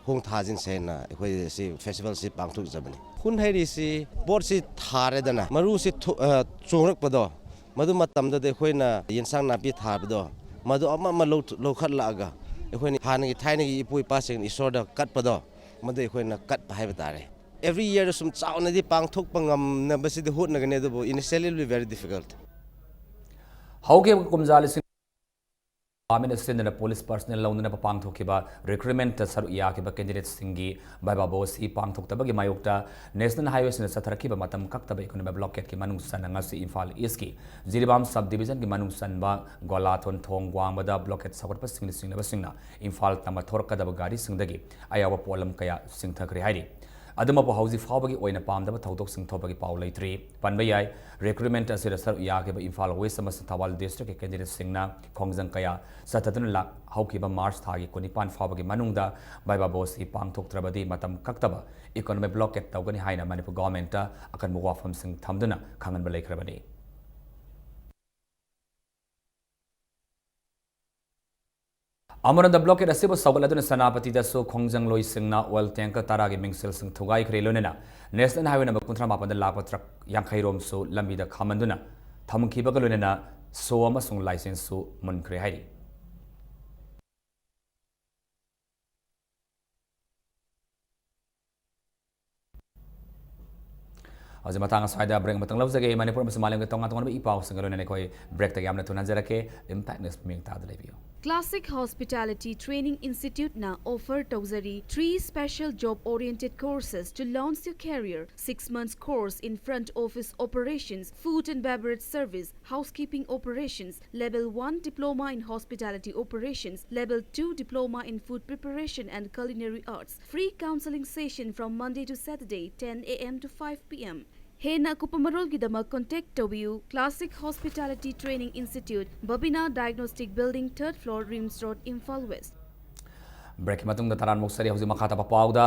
ꯈꯣꯡ ꯊꯥꯖꯤꯟꯁꯦꯅ ꯑꯩꯈꯣꯏ ꯁꯤ ꯐꯦꯁꯇꯤꯚꯦꯜꯁꯤ ꯄꯥꯡꯊꯣꯛꯆꯕꯅꯤ꯫ ꯍꯨꯟ ꯍꯩꯔꯤꯁꯤ ꯄꯣꯠꯁꯤ ꯊꯥꯔꯦꯗꯅ, ꯃꯔꯨꯁꯤ ꯊꯣ-, ꯑ, ꯆꯣꯡꯂꯛꯄꯗꯣ, ꯃꯗꯨ ꯃꯇꯝꯗꯗꯤ ꯑꯩꯈꯣꯏꯅ ꯌꯦꯟꯁꯥꯡ ꯅꯥꯄꯤ ꯊꯥꯕꯗꯣ, ꯃꯗꯨ ꯑꯃ ꯑꯃ ꯂꯧ-, ꯂꯧꯈꯠꯂꯛꯑꯒ ꯑꯩꯈꯣꯏꯅ ꯍꯥꯟꯅꯒꯤ ꯊꯥꯏꯅꯒꯤ ꯏꯄꯨ ꯏꯄꯥꯁꯤꯡꯅ ꯏꯁꯣꯔꯗ ꯀꯠꯄꯗꯣ, ꯃꯗꯨ ꯑꯩꯈꯣꯏꯅ ꯀꯠꯄ ꯍꯥꯏꯕ ꯇꯥꯔꯦ꯫ Every year ꯁꯨꯝ ꯆꯥꯎꯅꯗꯤ ꯄꯥꯡꯊꯣꯛꯄ ꯉꯝꯅꯕꯁꯤꯗꯤ ꯍꯣꯠꯅꯒꯅꯤ, ꯑꯗꯨꯕꯨ initially it will be very difficult꯫ ꯍꯧꯈꯤꯕ ꯀꯨꯝꯖꯥ ꯂꯤꯁꯤꯡ ꯗꯤꯄꯥꯔꯠꯃꯦꯟ ꯑꯁꯤꯟꯅꯅ ꯄꯨꯂꯤꯁ ꯄꯔꯁꯅꯦꯜ ꯂꯧꯅꯅꯕ ꯄꯥꯡꯊꯣꯛꯈꯤꯕ ꯔꯤꯀ꯭ꯔꯨꯠꯃꯦꯟꯠꯇ ꯁꯔꯨꯛ ꯌꯥꯈꯤꯕ ꯀꯦꯟꯗꯤꯗꯦꯠꯁꯤꯡꯒꯤ ꯚꯥꯏꯕꯥ ꯚꯣꯠꯁꯤ ꯄꯥꯡꯊꯣꯛꯇꯕꯒꯤ ꯃꯥꯌꯣꯛꯇ ꯅꯦꯁꯅꯦꯜ ꯍꯥꯏꯋꯦꯁꯤꯡꯗ ꯆꯠꯊꯔꯛꯈꯤꯕ ꯃꯇꯝ ꯀꯛꯇꯕ ꯏꯀꯣꯅꯣꯃꯤꯛ ꯕ꯭ꯂꯣꯀꯦꯠꯀꯤ ꯃꯅꯨꯡ ꯆꯟꯅ ꯉꯁꯤ ꯏꯝꯐꯥꯜ ꯏꯁꯀꯤ ꯖꯤꯔꯤꯕꯥꯝ ꯁꯕ ꯗꯤꯕꯤꯖꯟꯒꯤ ꯃꯅꯨꯡ ꯆꯟꯕ ꯒꯣꯂꯥꯊꯣꯟ ꯊꯣꯡ ꯋꯥꯡꯃꯗ ꯕ꯭ꯂꯣꯀꯦꯠ ꯁꯧꯒꯠꯄꯁꯤꯡꯅ ꯆꯤꯡꯅꯕꯁꯤꯡꯅ ꯏꯝꯐꯥꯜ ꯇꯝꯕ ꯊꯣꯔꯛꯀꯗꯕ ꯒꯥꯔꯤꯁꯤꯡꯗꯒꯤ ꯑꯌꯥꯎꯕ ꯄꯣꯠꯂꯝ ꯀꯌꯥ ꯆꯤꯡꯊꯈ꯭ꯔꯦ ꯍꯥꯏꯔꯤ꯫ ꯑꯗꯨꯃꯛꯄꯨ ꯍꯧꯖꯤꯛ ꯐꯥꯎꯕꯒꯤ ꯑꯣꯏꯅ ꯄꯥꯝꯗꯕ ꯊꯧꯗꯣꯛꯁꯤꯡ ꯊꯣꯛꯄꯒꯤ ꯄꯥꯎ ꯂꯩꯇ꯭ꯔꯤ꯫ ꯄꯟꯕ ꯌꯥꯏ, ꯔꯤꯀ꯭ꯔꯨꯠꯃꯦꯟꯠ ꯑꯁꯤꯗ ꯁꯔꯨꯛ ꯌꯥꯈꯤꯕ ꯏꯝꯐꯥꯜ ꯋꯦꯁ ꯑꯃꯁꯨꯡ ꯊꯧꯕꯥꯜ ꯗꯤꯁꯇ꯭ꯔꯤꯛꯀꯤ ꯀꯦꯟꯗꯤꯗꯦꯠꯁꯤꯡꯅ ꯈꯣꯡꯖꯪ ꯀꯌꯥ ꯆꯠꯊꯗꯨꯅ ꯂꯥꯛ-, ꯍꯧꯈꯤꯕ ꯃꯥꯔꯆ ꯊꯥꯒꯤ ꯀꯨꯟꯅꯤꯄꯥꯟ ꯐꯥꯎꯕꯒꯤ ꯃꯅꯨꯡꯗ ꯚꯥꯏꯕꯥ ꯚꯣꯠꯁꯤ ꯄꯥꯡꯊꯣꯛꯇ꯭ꯔꯕꯗꯤ ꯃꯇꯝ ꯀꯛꯇꯕ ꯏꯀꯣꯅꯣꯃꯤꯛ ꯕ꯭ꯂꯣꯀꯦꯠ ꯇꯧꯒꯅꯤ ꯍꯥꯏꯅ ꯃꯅꯤꯄꯨꯔ ꯒꯣꯚꯔꯟꯃꯦꯟꯠꯇ ꯑꯀꯟꯕ ꯋꯥꯐꯝꯁꯤꯡ ꯊꯝꯗꯨꯅ ꯈꯪꯍꯟꯕ ꯂꯩꯈ꯭ꯔꯕꯅꯤ꯫ ꯑꯃꯔꯣꯝꯗ, blockade ꯑꯁꯤꯕꯨ ꯁꯧꯒꯠꯂꯗꯨꯅ ꯁꯦꯅꯥꯄꯇꯤꯗꯁꯨ ꯈꯣꯡꯖꯪꯂꯣꯏꯁꯤꯡꯅ oil tanker ꯇꯔꯥꯒꯤ ꯃꯤꯡꯁꯦꯜꯁꯤꯡ ꯊꯨꯒꯥꯏꯈ꯭ꯔꯦ꯫ ꯂꯣꯏꯅꯅ National Highway number ꯀꯨꯟꯊ꯭ꯔꯥ ꯃꯥꯄꯟꯗ ꯂꯥꯛꯄ truck ꯌꯥꯡꯈꯩ ꯔꯣꯝꯁꯨ ꯂꯝꯕꯤꯗ ꯈꯥꯝꯍꯟꯗꯨꯅ ꯊꯝꯈꯤꯕꯒ ꯂꯣꯏꯅꯅ show ꯑꯃꯁꯨꯡ licenseꯁꯨ ꯃꯨꯟꯈ꯭ꯔꯦ ꯍꯥꯏꯔꯤ꯫ ꯍꯧꯖꯤꯛ ꯃꯇꯥꯡ ꯑꯁ꯭ꯋꯥꯏꯗ break ꯑꯃꯇꯪ ꯂꯧꯖꯒꯦ꯫ ꯃꯅꯤꯄꯨꯔ ꯑꯃꯁꯨꯡ ꯃꯥꯂꯦꯝꯒꯤ ꯇꯣꯉꯥꯟ ꯇꯣꯉꯥꯟꯕ ꯏ ꯄꯥꯎꯁꯤꯡꯒ ꯂꯣꯏꯅꯅ ꯑꯩꯈꯣꯏ breakꯇꯒꯤ ꯌꯥꯝꯅ ꯊꯨꯅ ꯍꯟꯖꯔꯛꯀꯦ꯫ Impact News ꯃꯤꯠꯌꯦꯡ ꯇꯥꯗ ꯂꯩꯕꯤꯌꯨ꯫ Classic Hospitality Training Instituteꯅ offer ꯇꯧꯖꯔꯤ three special job-oriented courses to launch your career: six months course in front office operations, food and beverage service, housekeeping operations, Level one Diploma in Hospitality Operations, Level two Diploma in Food Preparation and Culinary Arts. Free counseling session from Monday to Saturday, ten A M to five P M. ꯍꯦꯟꯅ ꯑꯀꯨꯞꯄ ꯃꯔꯣꯜꯒꯤꯗꯃꯛ contact ꯇꯧꯕꯤꯌꯨ: Classic Hospitality Training Institute, Babina Diagnostic Building, third floor, RIMS Road, Imphal West. Breakꯀꯤ ꯃꯇꯨꯡꯗ ꯇꯔꯥꯃꯨꯛ ꯁꯔꯤ ꯍꯧꯖꯤꯛ ꯃꯈꯥ ꯇꯥꯕ ꯄꯥꯎꯗ꯫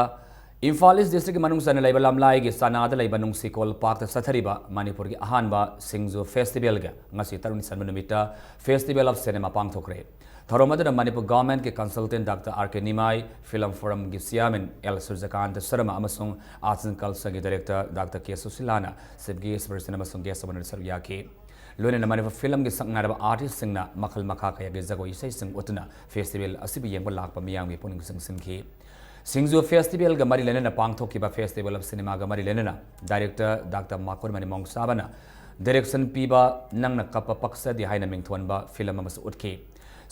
Imphal East Districtꯀꯤ ꯃꯅꯨꯡ ꯆꯟꯅ ꯂꯩꯕ ꯂꯝꯂꯥꯏꯒꯤ ꯆꯅꯥꯗ ꯂꯩꯕ ꯅꯨꯡꯁꯤꯀꯣꯜ parkꯇ ꯆꯠꯊꯔꯤꯕ ꯃꯅꯤꯄꯨꯔꯒꯤ ꯑꯍꯥꯟꯕ ꯁꯤꯡꯖꯨ Festivalꯒ ꯉꯁꯤ ꯇꯔꯨꯛꯅꯤ ꯆꯟꯕ ꯅꯨꯃꯤꯠꯇ Festival of Cinema ꯄꯥꯡꯊꯣꯛꯈ꯭ꯔꯦ꯫ ꯊꯧꯔꯝ ꯑꯗꯨꯗ Manipur Governmentꯀꯤ consultant Doctor R K ꯅꯤꯃꯥꯏ, Film Forum ꯒꯤ chairman L ꯁꯨꯔꯖꯀꯥꯟꯇ ꯁꯔꯃ ꯑꯃꯁꯨꯡ Arts and Cultureꯒꯤ director Doctor K ꯁꯨꯁꯤꯂꯥꯅ chief guest, president ꯑꯃꯁꯨꯡ guest of honour ꯁꯔꯨꯛ ꯌꯥꯈꯤ꯫ ꯂꯣꯏꯅꯅ ꯃꯅꯤꯄꯨꯔ filmꯒꯤ ꯁꯛꯅꯥꯏꯔꯕ artistꯁꯤꯡꯅ ꯃꯈꯜ ꯃꯈꯥ ꯀꯌꯥꯒꯤ ꯖꯒꯣꯏ ꯏꯁꯩꯁꯤꯡ ꯎꯠꯇꯨꯅ festival ꯑꯁꯤꯕꯨ ꯌꯦꯡꯕ ꯂꯥꯛꯄ ꯃꯤꯌꯥꯝꯒꯤ ꯄꯨꯛꯅꯤꯡ ꯆꯤꯡꯁꯤꯟꯈꯤ꯫ ꯁꯤꯡꯖꯨ Festivalꯒ ꯃꯔꯤ ꯂꯩꯅꯅ ꯄꯥꯡꯊꯣꯛꯈꯤꯕ Festival of Cinemaꯒ ꯃꯔꯤ ꯂꯩꯅꯅ director Doctor ꯃꯥꯀꯣꯟꯃꯅꯤ ꯃꯣꯡꯁꯥꯕꯅ direction ꯄꯤꯕ ꯅꯪꯅ ꯀꯞꯄ ꯄꯛꯆꯗꯦ ꯍꯥꯏꯅ ꯃꯤꯡꯊꯣꯟꯕ film ꯑꯃꯁꯨ ꯎꯠꯈꯤ꯫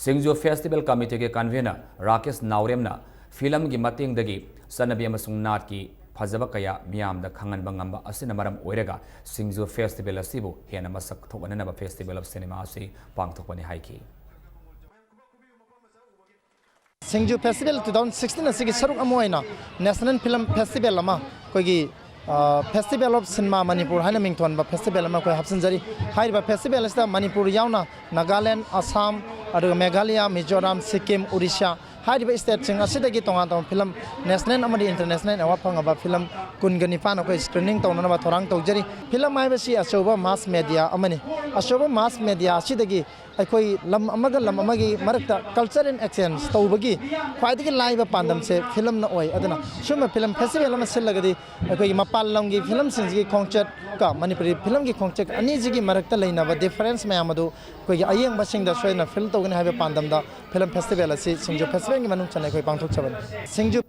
ꯁꯤꯡꯖꯨ Festival Committeeꯒꯤ convener ꯔꯥꯀꯦꯁ ꯅꯥꯎꯔꯦꯝꯅ filmꯒꯤ ꯃꯇꯦꯡꯗꯒꯤ ꯆꯠꯅꯕꯤ ꯑꯃꯁꯨꯡ ꯅꯥꯠꯀꯤ ꯐꯖꯕ ꯀꯌꯥ ꯃꯤꯌꯥꯝꯗ ꯈꯪꯍꯟꯕ ꯉꯝꯕ ꯑꯁꯤꯅ ꯃꯔꯝ ꯑꯣꯏꯔꯒ ꯁꯤꯡꯖꯨ Festival ꯑꯁꯤꯕꯨ ꯍꯦꯟꯅ ꯃꯁꯛ ꯊꯣꯛꯍꯟꯅꯅꯕ Festival of Cinema ꯑꯁꯤ ꯄꯥꯡꯊꯣꯛꯄꯅꯤ ꯍꯥꯏꯈꯤ꯫ ꯁꯤꯡꯖꯨ Festival two thousand sixteen ꯑꯁꯤꯒꯤ ꯁꯔꯨꯛ ꯑꯃ ꯑꯣꯏꯅ National Film Festival ꯑꯃ ꯑꯩꯈꯣꯏꯒꯤ, ꯑ, Festival of Cinema ꯃꯅꯤꯄꯨꯔ ꯍꯥꯏꯅ ꯃꯤꯡꯊꯣꯟꯕ festival ꯑꯃ ꯑꯩꯈꯣꯏ ꯍꯥꯞꯆꯤꯟꯖꯔꯤ꯫ ꯍꯥꯏꯔꯤꯕ festival ꯑꯁꯤꯗ ꯃꯅꯤꯄꯨꯔ ꯌꯥꯎꯅ ꯅꯥꯒꯥꯂꯦꯟ, ꯑꯁꯥꯝ, ꯑꯗꯨꯒ ꯃꯦꯘꯥꯂꯌꯥ, ꯃꯤꯖꯣꯔꯥꯝ, ꯁꯤꯛꯀꯤꯝ, ꯎꯔꯤꯁꯥ ꯍꯥꯏꯔꯤꯕ stateꯁꯤꯡ ꯑꯁꯤꯗꯒꯤ ꯇꯣꯉꯥꯟ ꯇꯣꯉꯥꯟꯕ film national ꯑꯃꯗꯤ international award ꯐꯪꯉꯕ film ꯀꯨꯟꯒ ꯅꯤꯄꯥꯟ ꯑꯩꯈꯣꯏ screening ꯇꯧꯅꯅꯕ ꯊꯧꯔꯥꯡ ꯇꯧꯖꯔꯤ꯫ Film ꯍꯥꯏꯕꯁꯤ ꯑꯆꯧꯕ mass media ꯑꯃꯅꯤ꯫ ꯑꯆꯧꯕ mass media ꯑꯁꯤꯗꯒꯤ ꯑꯩꯈꯣꯏ ꯂꯝ ꯑꯃꯒ ꯂꯝ ꯑꯃꯒꯤ ꯃꯔꯛꯇ culture and exchange ꯇꯧꯕꯒꯤ ꯈ꯭ꯋꯥꯏꯗꯒꯤ ꯂꯥꯏꯕ ꯄꯥꯟꯗꯝꯁꯦ ꯐꯤꯂꯝꯅ ꯑꯣꯏ꯫ ꯑꯗꯨꯅ ꯁꯨꯝꯕ ꯐꯤꯂꯝ ꯐꯦꯁꯇꯤꯚꯦꯜ ꯑꯃ ꯁꯤꯜꯂꯒꯗꯤ ꯑꯩꯈꯣꯏꯒꯤ ꯃꯄꯥꯟ ꯂꯝꯒꯤ ꯐꯤꯂꯝꯁꯤꯡꯁꯤꯒꯤ ꯈꯣꯡꯆꯠꯀ ꯃꯅꯤꯄꯨꯔꯤ ꯐꯤꯂꯝꯒꯤ ꯈꯣꯡꯆꯠ ꯑꯅꯤꯁꯤꯒꯤ ꯃꯔꯛꯇ ꯂꯩꯅꯕ difference ꯃꯌꯥꯝ ꯑꯗꯨ ꯑꯩꯈꯣꯏꯒꯤ ꯑꯌꯦꯡꯕꯁꯤꯡꯗ ꯁꯣꯏꯗꯅ feel ꯇꯧꯒꯅꯤ ꯍꯥꯏꯕ ꯄꯥꯟꯗꯝꯗ ꯐꯤꯂꯝ ꯐꯦꯁꯇꯤꯚꯦꯜ ꯑꯁꯤ ꯁꯤꯡꯖꯨ ꯐꯦꯁꯇꯤꯚꯦꯜꯒꯤ ꯃꯅꯨꯡ ꯆꯟꯅ ꯑꯩꯈꯣꯏ ꯄꯥꯡꯊꯣꯛꯆꯕꯅꯤ꯫ ꯁꯤꯡꯖꯨ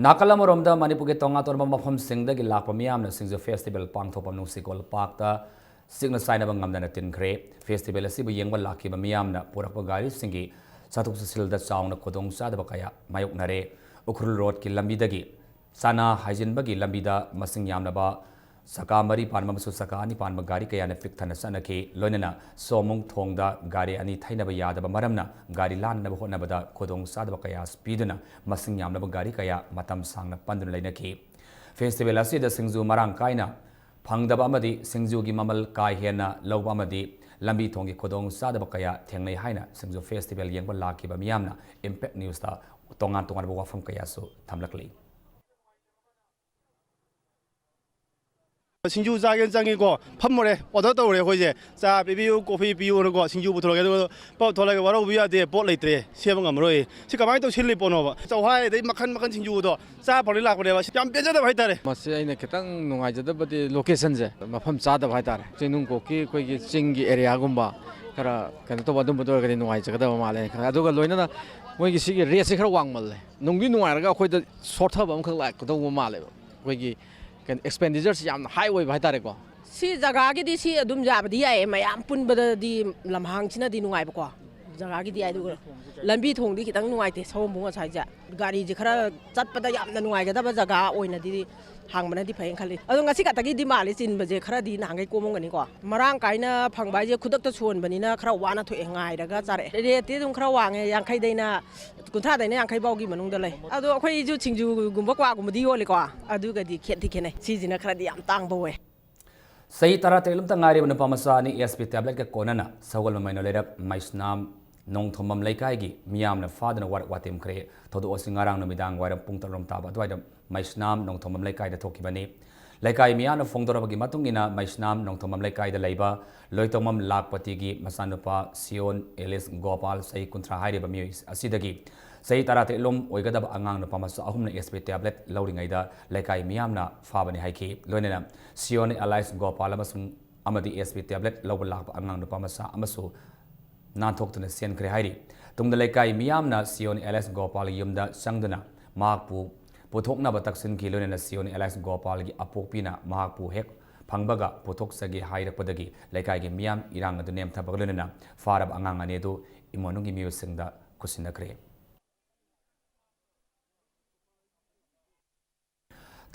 ꯅꯥꯀꯜ ꯑꯃꯔꯣꯝꯗ ꯃꯅꯤꯄꯨꯔꯒꯤ ꯇꯣꯉꯥꯟ ꯇꯣꯉꯥꯟꯕ ꯃꯐꯝꯁꯤꯡꯗꯒꯤ ꯂꯥꯛꯄ ꯃꯤꯌꯥꯝꯅ ꯁꯤꯡꯖꯨ ꯐꯦꯁꯇꯤꯚꯦꯜ ꯄꯥꯡꯊꯣꯛꯐꯝ ꯅꯨꯡꯁꯤꯀꯣꯜ ꯄꯥꯔꯛꯇ ꯆꯤꯛꯅ ꯆꯥꯏꯅꯕ ꯉꯝꯗꯅ ꯇꯤꯟꯈ꯭ꯔꯦ꯫ ꯐꯦꯁꯇꯤꯚꯦꯜ ꯑꯁꯤꯕꯨ ꯌꯦꯡꯕ ꯂꯥꯛꯈꯤꯕ ꯃꯤꯌꯥꯝꯅ ꯄꯨꯔꯛꯄ ꯒꯥꯔꯤꯁꯤꯡꯒꯤ ꯆꯠꯊꯣꯛ ꯆꯠꯁꯤꯟꯗ ꯆꯥꯎꯅ ꯈꯨꯗꯣꯡꯆꯥꯗꯕ ꯀꯌꯥ ꯃꯥꯌꯣꯛꯅꯔꯦ꯫ ꯎꯈ꯭ꯔꯨꯜ ꯔꯣꯗꯀꯤ ꯂꯝꯕꯤꯗꯒꯤ ꯆꯥꯅꯥ ꯍꯥꯏꯖꯤꯟꯕꯒꯤ ꯂꯝꯕꯤꯗ ꯃꯁꯤꯡ ꯌꯥꯝꯂꯕ ꯆꯀꯥ ꯃꯔꯤ ꯄꯥꯟꯕ ꯑꯃꯁꯨꯡ ꯆꯀꯥ ꯑꯅꯤ ꯄꯥꯟꯕ ꯒꯥꯔꯤ ꯀꯌꯥꯅ ꯄꯤꯛ ꯊꯟꯅ ꯆꯠꯅꯈꯤ꯫ ꯂꯣꯏꯅꯅ ꯁꯣꯃꯨꯡ ꯊꯣꯡꯗ ꯒꯥꯔꯤ ꯑꯅꯤ ꯊꯩꯅꯕ ꯌꯥꯗꯕ ꯃꯔꯝꯅ ꯒꯥꯔꯤ ꯂꯥꯟꯅꯅꯕ ꯍꯣꯠꯅꯕꯗ ꯈꯨꯗꯣꯡ ꯆꯥꯗꯕ ꯀꯌꯥ ꯄꯤꯗꯨꯅ ꯃꯁꯤꯡ ꯌꯥꯝꯂꯕ ꯒꯥꯔꯤ ꯀꯌꯥ ꯃꯇꯝ ꯁꯥꯡꯅ ꯄꯟꯗꯨꯅ ꯂꯩꯅꯈꯤ꯫ ꯐꯦꯁꯇꯤꯚꯦꯜ ꯑꯁꯤꯗ ꯁꯤꯡꯖꯨ ꯃꯔꯥꯡ ꯀꯥꯏꯅ ꯐꯪꯗꯕ ꯑꯃꯗꯤ ꯁꯤꯡꯖꯨꯒꯤ ꯃꯃꯜ ꯀꯥ ꯍꯦꯟꯅ ꯂꯧꯕ ꯑꯃꯗꯤ ꯂꯝꯕꯤ ꯊꯣꯡꯒꯤ ꯈꯨꯗꯣꯡ ꯆꯥꯗꯕ ꯀꯌꯥ ꯊꯦꯡꯅꯩ ꯍꯥꯏꯅ ꯁꯤꯡꯖꯨ ꯐꯦꯁꯇꯤꯚꯦꯜ ꯌꯦꯡꯕ ꯂꯥꯛꯈꯤꯕ ꯃꯤꯌꯥꯝꯅ ꯏꯝꯄꯦꯛ ꯅ꯭ꯌꯨꯁꯇ ꯇꯣꯉꯥꯟ ꯇꯣꯉꯥꯟꯕ ꯋꯥꯐꯝ ꯀꯌꯥꯁꯨ ꯊꯝꯂꯛꯂꯤ꯫ ꯁꯤꯡꯖꯨ ꯆꯥꯒꯦꯅ ꯆꯪꯉꯤꯀꯣ, ꯐꯝꯃꯨꯔꯦ, ꯑꯣꯔꯗꯔ ꯇꯧꯔꯦ ꯑꯩꯈꯣꯏꯁꯦ, ꯆꯥ ꯄꯤꯕꯤꯌꯨ, ꯀꯣꯐꯤ ꯄꯤꯌꯨꯅꯀꯣ, ꯁꯤꯡꯖꯨ ꯄꯨꯊꯣꯔꯛꯑꯦ꯫ ꯑꯗꯨꯒ ꯄꯣꯠ ꯊꯣꯛꯂꯛꯑꯒ ꯋꯥꯔꯧꯕ ꯌꯥꯗꯦ, ꯄꯣꯠ ꯂꯩꯇ꯭ꯔꯦ, ꯁꯦꯝꯕ ꯉꯝꯃꯔꯣꯏ꯫ ꯁꯤ ꯀꯃꯥꯏꯅ ꯇꯧ ꯁꯤꯜꯂꯤ ꯄꯣꯠꯅꯣꯕ? ꯆꯧꯍꯥꯏ ꯑꯗꯩ ꯃꯈꯟ ꯃꯈꯟ ꯁꯤꯡꯖꯨꯗꯣ ꯆꯥ ꯐꯪꯗꯤ ꯂꯥꯛꯄꯅꯦꯕ꯫ ꯁꯤ ꯌꯥꯝ ꯄꯦꯟꯖꯗꯕ ꯍꯥꯏꯇꯥꯔꯦ꯫ ꯃꯁꯤ ꯑꯩꯅ ꯈꯤꯇꯪ ꯅꯨꯡꯉꯥꯏꯖꯗꯕꯗꯤ ꯂꯣꯀꯦꯁꯟꯁꯦ ꯃꯐꯝ ꯆꯥꯗꯕ ꯍꯥꯏꯇꯥꯔꯦ꯫ ꯆꯤꯡꯅꯨꯡꯈꯣꯛꯀꯤ ꯑꯩꯈꯣꯏꯒꯤ ꯆꯤꯡꯒꯤ ꯑꯦꯔꯤꯌꯥꯒꯨꯝꯕ ꯈꯔ ꯀꯩꯅꯣ ꯇꯧꯕ ꯑꯗꯨꯝꯕꯗ ꯑꯣꯏꯔꯒꯗꯤ ꯅꯨꯡꯉꯥꯏꯖꯒꯗꯕ ꯃꯥꯜꯂꯦ ꯈꯔ꯫ ꯑꯗꯨꯒ ꯂꯣꯏꯅꯅ ꯃꯣꯏꯒꯤ ꯁꯤꯒꯤ ꯔꯦꯠꯁꯦ ꯈꯔ ꯋꯥꯡꯃꯜꯂꯦ꯫ ꯅꯨꯡꯗꯤ ꯅꯨꯡꯉꯥꯏꯔꯒ ꯑꯩꯈꯣꯏꯗ ꯁꯣꯠꯊꯕ ꯑꯃꯈꯛ ꯂꯥꯛꯀꯗꯧꯕ ꯃꯥꯜꯂꯦꯕ꯫ ꯑꯩꯈꯣꯏꯒꯤ ꯀꯩꯅꯣ ꯑꯦꯛꯁꯄꯦꯟꯗꯤꯆꯔꯁꯤ ꯌꯥꯝꯅ ꯍꯥꯏ ꯑꯣꯏꯕ ꯍꯥꯏꯇꯥꯔꯦꯀꯣ꯫ ꯁꯤ ꯖꯒꯥꯒꯤꯗꯤ ꯁꯤ ꯑꯗꯨꯝ ꯌꯥꯕꯗꯤ ꯌꯥꯏꯌꯦ, ꯃꯌꯥꯝ ꯄꯨꯟꯕꯗꯗꯤ ꯂꯝꯍꯥꯡꯁꯤꯅꯗꯤ ꯅꯨꯡꯉꯥꯏꯕꯀꯣ꯫ ꯖꯒꯥꯒꯤꯗꯤ ꯌꯥꯏ, ꯑꯗꯨꯒ ꯂꯝꯕꯤ ꯊꯣꯡꯗꯤ ꯈꯤꯇꯪ ꯅꯨꯡꯉꯥꯏꯇꯦ, ꯁꯑꯣꯝꯕꯨꯡ ꯑꯁ꯭ꯋꯥꯏꯁꯦ꯫ ꯒꯥꯔꯤꯁꯦ ꯈꯔ ꯆꯠꯄꯗ ꯌꯥꯝꯅ ꯅꯨꯡꯉꯥꯏꯒꯗꯕ ꯖꯒꯥ ꯑꯣꯏꯅꯗꯤ ꯍꯥꯡꯕꯅꯗꯤ ꯐꯩꯅ ꯈꯜꯂꯤ꯫ ꯑꯗꯣ ꯉꯁꯤ ꯈꯛꯇꯒꯤꯗꯤ ꯃꯥꯜꯂꯤ ꯆꯤꯟꯕꯁꯦ, ꯈꯔꯗꯤ ꯅꯍꯥꯟꯈꯩ ꯀꯣꯝꯃꯝꯒꯅꯤꯀꯣ꯫ ꯃꯔꯥꯡ ꯀꯥꯏꯅ ꯐꯪꯕ ꯍꯥꯏꯁꯦ ꯈꯨꯗꯛꯇ ꯁꯣꯟꯕꯅꯤꯅ ꯈꯔ ꯋꯥꯅ ꯊꯣꯛꯑꯦ, ꯉꯥꯏꯔꯒ ꯆꯥꯔꯛꯑꯦ꯫ ꯔꯦꯠꯇꯤ ꯑꯗꯨꯝ ꯈꯔ ꯋꯥꯡꯉꯦ, ꯌꯥꯡꯈꯩꯗꯩꯅ ꯀꯨꯟꯊ꯭ꯔꯥꯗꯩꯅ ꯌꯥꯡꯈꯩ ꯐꯥꯎꯒꯤ ꯃꯅꯨꯡꯗ ꯂꯩ꯫ ꯑꯗꯣ ꯑꯩꯈꯣꯏꯁꯨ ꯁꯤꯡꯖꯨꯒꯨꯝꯕ ꯀ꯭ꯋꯥꯒꯨꯝꯕꯗꯤ ꯌꯣꯜꯂꯤꯀꯣ, ꯑꯗꯨꯒꯗꯤ ꯈꯦꯠꯇꯤ ꯈꯦꯠꯅꯩ꯫ ꯁꯤꯁꯤꯅ ꯈꯔꯗꯤ ꯌꯥꯝ ꯇꯥꯡꯕ ꯑꯣꯏ꯫ ꯆꯍꯤ ꯇꯔꯥꯇꯔꯦꯠ ꯑꯃꯇ ꯉꯥꯏꯔꯤꯕ ꯅꯨꯄꯥ ꯃꯆꯥ ꯑꯅꯤ ꯑꯦꯁ ꯄꯤ ꯇꯦꯕ꯭ꯂꯦꯠꯀ ꯀꯣꯟꯅꯅ ꯁꯒꯣꯜꯕꯟ ꯃꯩꯅꯣ ꯂꯩꯔꯛ ꯃꯩꯁꯅꯥꯝ ꯅꯣꯡꯊꯣꯝꯕꯝ ꯂꯩꯀꯥꯏꯒꯤ ꯃꯤꯌꯥꯝꯅ ꯐꯥꯗꯨꯅ ꯋꯥꯔꯛ ꯋꯥꯇꯦꯝꯈ꯭ꯔꯦ꯫ ꯊꯧꯗꯣꯛ ꯑꯁꯤ ꯉꯔꯥꯡ ꯅꯨꯃꯤꯗꯥꯡ ꯋꯥꯏꯔꯝ ꯄꯨꯡ ꯇꯔꯨꯛ ꯇꯥꯕ ꯑꯗꯨꯋꯥꯏꯗ ꯃꯩꯁꯅꯥꯝ ꯅꯣꯡꯊꯣꯝꯕꯝ ꯂꯩꯀꯥꯏꯗ ꯊꯣꯛꯈꯤꯕꯅꯤ꯫ ꯂꯩꯀꯥꯏ ꯃꯤꯌꯥꯝꯅ ꯐꯣꯡꯗꯣꯔꯛꯄꯒꯤ ꯃꯇꯨꯡ ꯏꯟꯅ, ꯃꯩꯁꯅꯥꯝ ꯅꯣꯡꯊꯣꯡꯕꯝ ꯂꯩꯀꯥꯏꯗ ꯂꯩꯕ ꯂꯣꯏꯇꯣꯡꯕꯝ ꯂꯥꯛꯄꯇꯤꯒꯤ ꯃꯆꯥꯅꯨꯄꯥ ꯁꯤꯌꯣꯟ ꯑꯦꯂꯤꯁ ꯒꯣꯄꯥꯜ, ꯆꯍꯤ ꯀꯨꯟꯊ꯭ꯔꯥ ꯍꯥꯏꯔꯤꯕ ꯃꯤꯑꯣꯏ ꯑꯁꯤꯗꯒꯤ ꯆꯍꯤ ꯇꯔꯥꯇꯔꯦꯠ ꯂꯣꯝ ꯑꯣꯏꯒꯗꯕ ꯑꯉꯥꯡ ꯅꯨꯄꯥ ꯃꯆꯥ ꯑꯍꯨꯝꯅ S P tablet ꯂꯧꯔꯤꯉꯩꯗ ꯂꯩꯀꯥꯏ ꯃꯤꯌꯥꯝꯅ ꯐꯥꯕꯅꯤ ꯍꯥꯏꯈꯤ꯫ ꯂꯣꯏꯅꯅ ꯁꯤꯌꯣꯟ ꯑꯦꯂꯤꯁ ꯒꯣꯄꯥꯜ ꯑꯃꯁꯨꯡ, ꯑꯃꯗꯤ S P tablet ꯂꯧꯕ ꯂꯥꯛꯄ ꯑꯉꯥꯡ ꯅꯨꯄꯥ ꯃꯆꯥ ꯑꯃꯁꯨ ꯅꯥꯟꯊꯣꯛꯇꯨꯅ ꯆꯦꯟꯈ꯭ꯔꯦ ꯍꯥꯏꯔꯤ꯫ ꯇꯨꯡꯗ ꯂꯩꯀꯥꯏ ꯃꯤꯌꯥꯝꯅ ꯁꯤꯌꯣꯟ ꯑꯦꯂꯤꯁ ꯒꯣꯄꯥꯜꯒꯤ ꯌꯨꯝꯗ ꯆꯪꯗꯨꯅ ꯃꯍꯥꯛꯄꯨ ꯄꯨꯊꯣꯛꯅꯕ ꯇꯛꯁꯤꯟꯈꯤ꯫ ꯂꯣꯏꯅꯅ ꯁꯤꯌꯣꯟ ꯑꯦꯂꯤꯁ ꯒꯣꯄꯥꯜꯒꯤ ꯑꯄꯣꯛꯄꯤꯅ ꯃꯍꯥꯛꯄꯨ ꯍꯦꯛ ꯐꯪꯕꯒ ꯄꯨꯊꯣꯛꯆꯒꯦ ꯍꯥꯏꯔꯛꯄꯗꯒꯤ ꯂꯩꯀꯥꯏꯒꯤ ꯃꯤꯌꯥꯝ ꯏꯔꯥꯡ ꯑꯗꯨ ꯅꯦꯝꯊꯕꯒ ꯂꯣꯏꯅꯅ ꯐꯥꯔꯕ ꯑꯉꯥꯡ ꯑꯅꯤ ꯑꯗꯨ ꯏꯃꯨꯡ ꯃꯅꯨꯡꯒꯤ ꯃꯤꯑꯣꯏꯁꯤꯡꯗ ꯈꯨꯠꯁꯤꯟꯅꯈ꯭ꯔꯦ꯫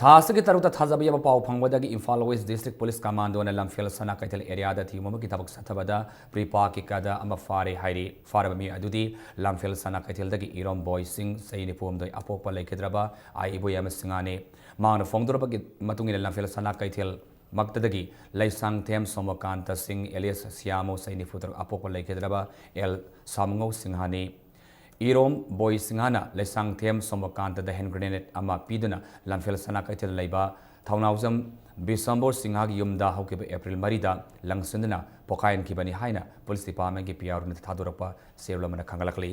ꯊꯥ ꯑꯁꯤꯒꯤ ꯇꯔꯨꯛꯇ ꯊꯥꯖꯕ ꯌꯥꯕ ꯄꯥꯎ ꯐꯪꯕꯗꯒꯤ ꯏꯝꯐꯥꯜ West District Police Commandoꯅ ꯂꯝꯐꯦꯜ ꯁꯅꯥ ꯀꯩꯊꯦꯜ areaꯗ ꯊꯤꯕ ꯑꯃꯒꯤ ꯊꯕꯛ ꯆꯠꯊꯕꯗ ꯄ꯭ꯔꯤꯄꯥꯛꯀꯤ ꯀꯥꯗ ꯑꯃ ꯐꯥꯔꯦ ꯍꯥꯏꯔꯤ꯫ ꯐꯥꯔꯕ ꯃꯤꯑꯣꯏ ꯑꯗꯨꯗꯤ ꯂꯝꯐꯦꯜ ꯁꯅꯥ ꯀꯩꯊꯦꯜꯗꯒꯤ ꯏꯔꯣꯝ ꯕꯣꯏ ꯁꯤꯡ, ꯆꯍꯤ ꯅꯤꯐꯨ ꯍꯨꯝꯗꯣꯏ, ꯑꯄꯣꯛꯄ ꯂꯩꯈꯤꯗ꯭ꯔꯕ ꯑꯥꯏ ꯏꯕꯣꯌꯥꯏꯃ ꯁꯤꯡꯍꯥꯅꯤ꯫ ꯃꯍꯥꯛꯅ ꯐꯣꯡꯗꯣꯔꯛꯄꯒꯤ ꯃꯇꯨꯡ ꯏꯟꯅ ꯂꯝꯐꯦꯜ ꯁꯅꯥ ꯀꯩꯊꯦꯜ ꯃꯛꯇꯗꯒꯤ ꯂꯩꯁꯥꯡꯊꯦꯝ ꯁꯣꯃꯣꯀꯥꯟꯇ ꯁꯤꯡ alias ꯁ꯭ꯌꯥꯃꯨ, ꯆꯍꯤ ꯅꯤꯐꯨ ꯇꯔꯨꯛ, ꯑꯄꯣꯛꯄ ꯂꯩꯈꯤꯗ꯭ꯔꯕ ꯑꯦꯜ ꯁꯥꯃꯉꯧ ꯁꯤꯡꯍꯥꯅꯤ꯫ ꯏꯔꯣꯝ ꯕꯣꯏ ꯁꯤꯡꯍꯥꯅ ꯂꯩꯁꯥꯡꯊꯦꯝ ꯁꯣꯃꯣꯀꯥꯟꯇꯗ hand grenade ꯑꯃ ꯄꯤꯗꯨꯅ ꯂꯝꯐꯦꯜ ꯁꯅꯥ ꯀꯩꯊꯦꯜꯗ ꯂꯩꯕ ꯊꯧꯅꯥꯎꯖꯝ ꯕꯤꯁꯝꯕꯣꯔ ꯁꯤꯡꯍꯥꯒꯤ ꯌꯨꯝꯗ ꯍꯧꯈꯤꯕ April ꯃꯔꯤꯗ ꯂꯪꯁꯤꯟꯗꯨꯅ ꯄꯣꯈꯥꯏꯍꯟꯈꯤꯕꯅꯤ ꯍꯥꯏꯅ Police Departmentꯀꯤ P R Oꯅ ꯊꯥꯗꯣꯔꯛꯄ ꯆꯦꯔꯣꯜ ꯑꯃꯅ ꯈꯪꯒꯠꯂꯛꯂꯤ꯫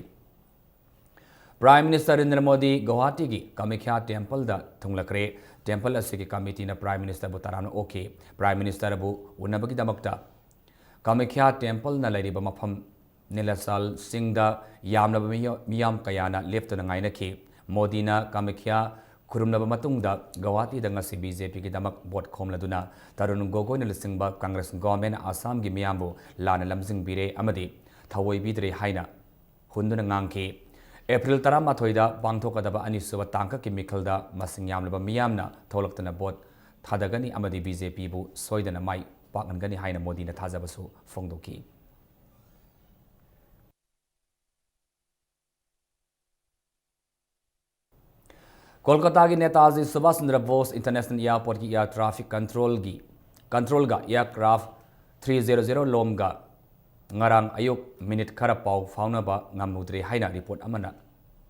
Prime Minister Narendra Modi ꯒꯨꯋꯥꯍꯥꯇꯤꯒꯤ ꯀꯥꯃꯈ꯭ꯌꯥ templeꯗ ꯊꯨꯡꯂꯈ꯭ꯔꯦ꯫ Temple ꯑꯁꯤꯒꯤ committeeꯅ Prime Ministerꯕꯨ ꯇꯔꯥꯝꯅ ꯑꯣꯛꯈꯤ꯫ Prime Ministerꯕꯨ ꯎꯅꯕꯒꯤꯗꯃꯛꯇ ꯀꯥꯃꯈ꯭ꯌꯥ templeꯅ ꯂꯩꯔꯤꯕ ꯃꯐꯝ ꯅꯤꯂꯥꯆꯜ ꯆꯤꯡꯗ ꯌꯥꯝꯂꯕ ꯃꯤꯑꯣ-, ꯃꯤꯌꯥꯝ ꯀꯌꯥꯅ ꯂꯦꯞꯇꯨꯅ ꯉꯥꯏꯅꯈꯤ꯫ ꯃꯣꯗꯤꯅ ꯀꯥꯃꯈ꯭ꯌꯥ ꯈꯨꯔꯨꯝꯂꯕ ꯃꯇꯨꯡꯗ ꯒꯨꯋꯥꯍꯥꯇꯤꯗ ꯉꯁꯤ BJPꯒꯤꯗꯃꯛ vote ꯈꯣꯝꯂꯗꯨꯅ ꯇꯔꯨꯟ ꯒꯣꯒꯣꯏꯅ ꯂꯨꯆꯤꯡꯕ Congress governmentꯅ ꯑꯁꯥꯝꯒꯤ ꯃꯤꯌꯥꯝꯕꯨ ꯂꯥꯟꯅ ꯂꯝꯖꯤꯡꯕꯤꯔꯦ ꯑꯃꯗꯤ ꯊꯑꯣꯏꯕꯤꯗ꯭ꯔꯦ ꯍꯥꯏꯅ ꯍꯨꯟꯗꯨꯅ ꯉꯥꯡꯈꯤ꯫ April ꯇꯔꯥꯃꯥꯊꯣꯏꯗ ꯄꯥꯡꯊꯣꯛꯀꯗꯕ ꯑꯅꯤꯁꯨꯕ ꯇꯥꯡꯀꯛꯀꯤ ꯃꯤꯈꯜꯗ ꯃꯁꯤꯡ ꯌꯥꯝꯂꯕ ꯃꯤꯌꯥꯝꯅ ꯊꯣꯛꯂꯛꯇꯨꯅ vote ꯊꯥꯗꯒꯅꯤ ꯑꯃꯗꯤ BJPꯕꯨ ꯁꯣꯏꯗꯅ ꯃꯥꯏ ꯄꯥꯛꯍꯟꯒꯅꯤ ꯍꯥꯏꯅ ꯃꯣꯗꯤꯅ ꯊꯥꯖꯕꯁꯨ ꯐꯣꯡꯗꯣꯛꯈꯤ꯫ ꯀꯣꯜꯀꯇꯥꯒꯤ Netaji Subhash Chandra Bose International Airportꯀꯤ air traffic controlꯒꯤ, controlꯒ aircraft three zero zero ꯂꯣꯝꯒ ꯉꯔꯥꯡ ꯑꯌꯨꯛ minute ꯈꯔ ꯄꯥꯎ ꯐꯥꯎꯅꯕ ꯉꯝꯂꯨꯗ꯭ꯔꯦ ꯍꯥꯏꯅ report ꯑꯃꯅ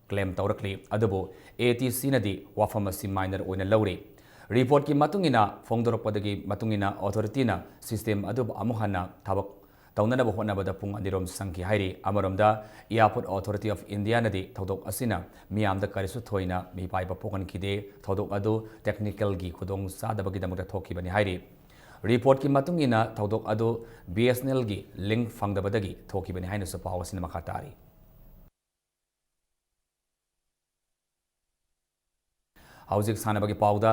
claim ꯇꯧꯔꯛꯂꯤ꯫ ꯑꯗꯨꯕꯨ ATCꯅꯗꯤ ꯋꯥꯐꯝ ꯑꯁꯤ minor ꯑꯣꯏꯅ ꯂꯧꯔꯤ꯫ ꯔꯤꯄꯣꯔꯠꯀꯤ ꯃꯇꯨꯡ ꯏꯟꯅ, ꯐꯣꯡꯗꯣꯔꯛꯄꯗꯒꯤ ꯃꯇꯨꯡ ꯏꯟꯅ, ꯑꯣꯊꯣꯔꯤꯇꯤꯅ ꯁꯤꯁꯇꯦꯝ ꯑꯗꯨꯕꯨ ꯑꯃꯨꯛ ꯍꯟꯅ ꯊꯕꯛ ꯇꯧꯅꯅꯕ ꯍꯣꯠꯅꯕꯗ ꯄꯨꯡ ꯑꯅꯤꯔꯣꯝ ꯆꯪꯈꯤ ꯍꯥꯏꯔꯤ꯫ ꯑꯃꯔꯣꯝꯗ, Airport Authority of Indiaꯅꯗꯤ ꯊꯧꯗꯣꯛ ꯑꯁꯤꯅ ꯃꯤꯌꯥꯝꯗ ꯀꯔꯤꯁꯨ ꯊꯣꯏꯅ ꯃꯤꯄꯥꯏꯕ ꯄꯣꯛꯍꯟꯈꯤꯗꯦ, ꯊꯧꯗꯣꯛ ꯑꯗꯨ technicalꯒꯤ ꯈꯨꯗꯣꯡꯆꯥꯗꯕꯒꯤꯗꯃꯛꯇ ꯊꯣꯛꯈꯤꯕꯅꯤ ꯍꯥꯏꯔꯤ꯫ ꯔꯤꯄꯣꯔꯠꯀꯤ ꯃꯇꯨꯡ ꯏꯟꯅ, ꯊꯧꯗꯣꯛ ꯑꯗꯨ BSNLꯒꯤ link ꯐꯪꯗꯕꯗꯒꯤ ꯊꯣꯛꯈꯤꯕꯅꯤ ꯍꯥꯏꯅꯁꯨ ꯄꯥꯎ ꯑꯁꯤꯅ ꯃꯈꯥ ꯇꯥꯔꯤ꯫ ꯍꯧꯖꯤꯛ ꯁꯥꯟꯅꯕꯒꯤ ꯄꯥꯎꯗ,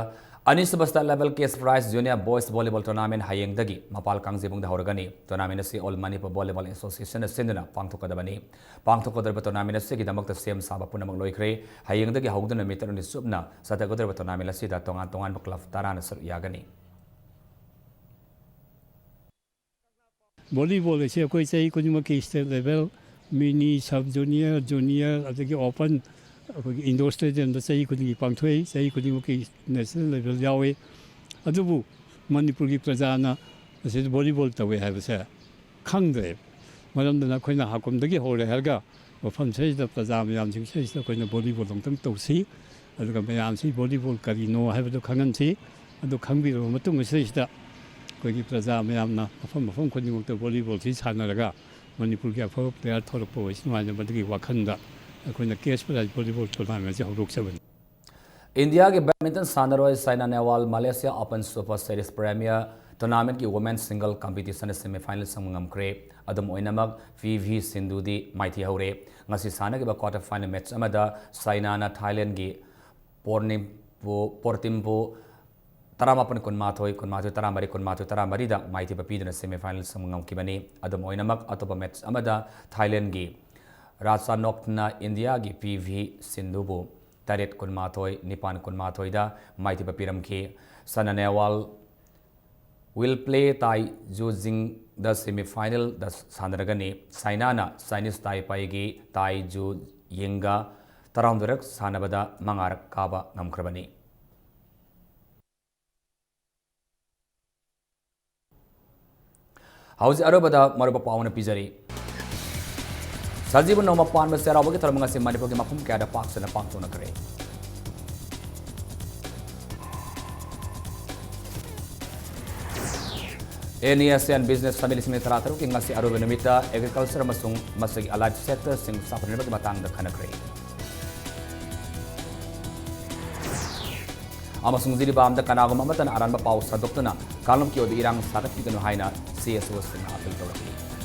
ꯑꯅꯤꯁꯨꯕ state level cash prize junior boys volleyball tournament ꯍꯌꯦꯡꯗꯒꯤ ꯃꯄꯥꯜ ꯀꯥꯡꯖꯩꯕꯨꯡꯗ ꯍꯧꯔꯒꯅꯤ꯫ Tournament ꯑꯁꯤ All Manipur Volleyball Associationꯅ ꯁꯤꯟꯗꯨꯅ ꯄꯥꯡꯊꯣꯛꯀꯗꯕꯅꯤ꯫ ꯄꯥꯡꯊꯣꯛꯀꯗꯧꯔꯤꯕ tournament ꯑꯁꯤꯒꯤꯗꯃꯛꯇ ꯁꯦꯝ ꯁꯥꯕ ꯄꯨꯝꯅꯃꯛ ꯂꯣꯏꯈ꯭ꯔꯦ꯫ ꯍꯌꯦꯡꯗꯒꯤ ꯍꯧꯗꯨꯅ ꯅꯨꯃꯤꯠ ꯇꯔꯨꯛꯅꯤ ꯆꯨꯞꯅ ꯆꯠꯊꯒꯗꯧꯔꯤꯕ tournament ꯑꯁꯤꯗ ꯇꯣꯉꯥꯟ ꯇꯣꯉꯥꯟꯕ club ꯇꯔꯥꯅ ꯁꯔꯨꯛ ꯌꯥꯒꯅꯤ꯫ Volleyball ꯑꯁꯤ ꯑꯩꯈꯣꯏ ꯆꯍꯤ ꯈꯨꯗꯤꯡꯃꯛꯀꯤ state level, mini, sub junior, junior, ꯑꯗꯒꯤ open, ꯑꯩꯈꯣꯏꯒꯤ indoor stadiumꯗ ꯆꯍꯤ ꯈꯨꯗꯤꯡꯒꯤ ꯄꯥꯡꯊꯣꯛꯏ꯫ ꯆꯍꯤ ꯈꯨꯗꯤꯡꯃꯛꯀꯤ national level ꯌꯥꯎꯏ꯫ ꯑꯗꯨꯕꯨ ꯃꯅꯤꯄꯨꯔꯒꯤ ꯄ꯭ꯔꯖꯥꯅ ꯃꯁꯤꯗ volleyball ꯇꯧꯏ ꯍꯥꯏꯕꯁꯦ ꯈꯪꯗ꯭ꯔꯦ꯫ ꯃꯔꯝꯗꯨꯅ ꯑꯩꯈꯣꯏꯅ ꯍꯥꯀꯨꯝꯗꯒꯤ ꯍꯧꯔꯦ ꯍꯥꯏꯔꯒ ꯃꯐꯝꯁꯤꯗꯩꯁꯤꯗ ꯄ꯭ꯔꯖꯥ ꯃꯌꯥꯝꯁꯤꯡꯁꯤꯗꯩꯁꯤꯗ ꯑꯩꯈꯣꯏꯅ volleyball ꯑꯃꯨꯛꯇꯪ ꯇꯧꯁꯤ, ꯑꯗꯨꯒ ꯃꯌꯥꯝꯁꯤ volleyball ꯀꯔꯤꯅꯣ ꯍꯥꯏꯕꯗꯨ ꯈꯪꯍꯟꯁꯤ꯫ ꯑꯗꯨ ꯈꯪꯕꯤꯔꯕ ꯃꯇꯨꯡ ꯑꯁꯤꯗꯩꯁꯤꯗ ꯑꯩꯈꯣꯏꯒꯤ ꯄ꯭ꯔꯖꯥ ꯃꯌꯥꯝꯅ ꯃꯐꯝ ꯃꯐꯝ ꯈꯨꯗꯤꯡꯃꯛꯇ volleyballꯁꯤ ꯁꯥꯟꯅꯔꯒ ꯃꯅꯤꯄꯨꯔꯒꯤ ꯑꯐꯕ player ꯊꯣꯛꯂꯛꯄ ꯑꯣꯏꯁꯅꯨ ꯍꯥꯏꯅ ꯃꯗꯨꯒꯤ ꯋꯥꯈꯜꯗ ꯑꯩꯈꯣꯏꯅ cash prize volleyball tournamentꯁꯤ ꯍꯧꯗꯣꯛꯆꯕꯅꯤ꯫ ꯏꯟꯗꯤꯌꯥꯒꯤ badminton ꯁꯥꯟꯅꯔꯣꯏ ꯁꯥꯏꯅꯥ ꯅꯦꯍꯋꯥꯜ Malaysia Open Super Series Premier Tournamentꯀꯤ women single competitionꯗ semifinal ꯆꯪꯕ ꯉꯝꯈ꯭ꯔꯦ꯫ ꯑꯗꯨꯝ ꯑꯣꯏꯅꯃꯛ, ꯄꯤ ꯚꯤ ꯁꯤꯟꯙꯨꯗꯤ ꯃꯥꯏꯊꯤꯍꯧꯔꯦ꯫ ꯉꯁꯤ ꯁꯥꯟꯅꯈꯤꯕ quarter final match ꯑꯃꯗ ꯁꯥꯏꯅꯥꯅ ꯊꯥꯏꯂꯦꯟꯗꯒꯤ ꯄꯣꯔꯅꯤꯝꯄꯨ, ꯄꯣꯔꯇꯤꯝꯄꯨ ꯇꯔꯥꯃꯥꯄꯟ ꯀꯨꯟꯃꯥꯊꯣꯏ, ꯀꯨꯟꯃꯥꯊꯣꯏ ꯇꯔꯥꯃꯔꯤ, ꯀꯨꯟꯃꯥꯊꯣꯏ ꯇꯔꯥꯃꯔꯤꯗ ꯃꯥꯏꯊꯤꯕ ꯄꯤꯗꯨꯅ semifinal ꯆꯪꯕ ꯉꯝꯈꯤꯕꯅꯤ꯫ ꯑꯗꯨꯝ ꯑꯣꯏꯅꯃꯛ, ꯑꯇꯣꯞꯄ match ꯑꯃꯗ ꯊꯥꯏꯂꯦꯟꯗꯒꯤ ꯔꯥꯆꯥꯅꯣꯛꯅ ꯏꯟꯗꯤꯌꯥꯒꯤ ꯄꯤ ꯚꯤ ꯁꯤꯟꯙꯨꯕꯨ ꯇꯔꯦꯠ ꯀꯨꯟꯃꯥꯊꯣꯏ, ꯅꯤꯄꯥꯟ ꯀꯨꯟꯃꯥꯊꯣꯏꯗ ꯃꯥꯏꯊꯤꯕ ꯄꯤꯔꯝꯈꯤ꯫ ꯁꯥꯏꯅꯥ ꯅꯦꯍꯋꯥꯜ will play ꯇꯥꯏ ꯖꯨ ꯖꯤꯡꯗ semifinalꯗ ꯁꯥꯟꯅꯔꯒꯅꯤ꯫ ꯁꯥꯏꯅꯥꯅ Chinese ꯇꯥꯏꯄꯥꯏꯒꯤ ꯇꯥꯏ ꯖꯨ ꯌꯤꯡꯒ ꯇꯔꯥꯍꯨꯝꯗꯣꯏꯔꯛ ꯁꯥꯟꯅꯕꯗ ꯃꯉꯥꯔꯛ ꯀꯥꯕ ꯉꯝꯈ꯭ꯔꯕꯅꯤ꯫ ꯍꯧꯖꯤꯛ ꯑꯔꯣꯏꯕꯗ ꯃꯔꯨꯞ ꯄꯥꯎ ꯑꯃ ꯄꯤꯖꯔꯤ꯫ ꯁꯖꯤꯕꯨ ꯅꯣꯡꯃ ꯄꯥꯟꯕ ꯆꯩꯔꯥꯎꯕꯒꯤ ꯊꯧꯔꯝ ꯑꯁꯤ ꯃꯅꯤꯄꯨꯔꯒꯤ ꯃꯐꯝ ꯀꯌꯥꯗ ꯄꯥꯛ ꯁꯟꯅ ꯄꯥꯡꯊꯣꯛꯅꯈ꯭ꯔꯦ꯫ ꯏꯟꯗꯤꯌꯥ ꯑꯦꯁꯤꯌꯥꯟ ꯕꯤꯖꯤꯅꯦꯁ ꯁꯃꯤꯠ ꯂꯤꯁꯤꯡ ꯑꯅꯤ ꯇꯔꯥꯇꯔꯨꯛꯀꯤ ꯉꯁꯤ ꯑꯔꯣꯏꯕ ꯅꯨꯃꯤꯠꯇ ꯑꯦꯒ꯭ꯔꯤꯀꯜꯆꯔ ꯑꯃꯁꯨꯡ ꯃꯁꯤꯒꯤ ꯑꯂꯥꯏꯠ ꯁꯦꯛꯇꯔꯁꯤꯡ ꯆꯥꯎꯈꯠꯍꯟꯕꯒꯤ ꯃꯇꯥꯡꯗ ꯈꯟꯅꯈ꯭ꯔꯦ꯫ ꯑꯃꯁꯨꯡ ꯖꯤꯔꯤꯕꯥꯝꯗ ꯀꯅꯥꯒꯨꯝꯕ ꯑꯃꯠꯇꯅ ꯑꯔꯥꯟꯕ ꯄꯥꯎ ꯁꯟꯗꯣꯛꯇꯨꯅ ꯀꯥꯡꯂꯨꯞꯀꯤ ꯑꯣꯏꯕ ꯏꯔꯥꯡ ꯁꯥꯒꯠꯄꯤꯒꯅꯨ ꯍꯥꯏꯅ ꯁꯤ ꯑꯦꯁ ꯑꯣꯁꯤꯡꯅ ꯑꯥꯄꯤꯜ ꯇꯧꯔꯛꯂꯤ꯫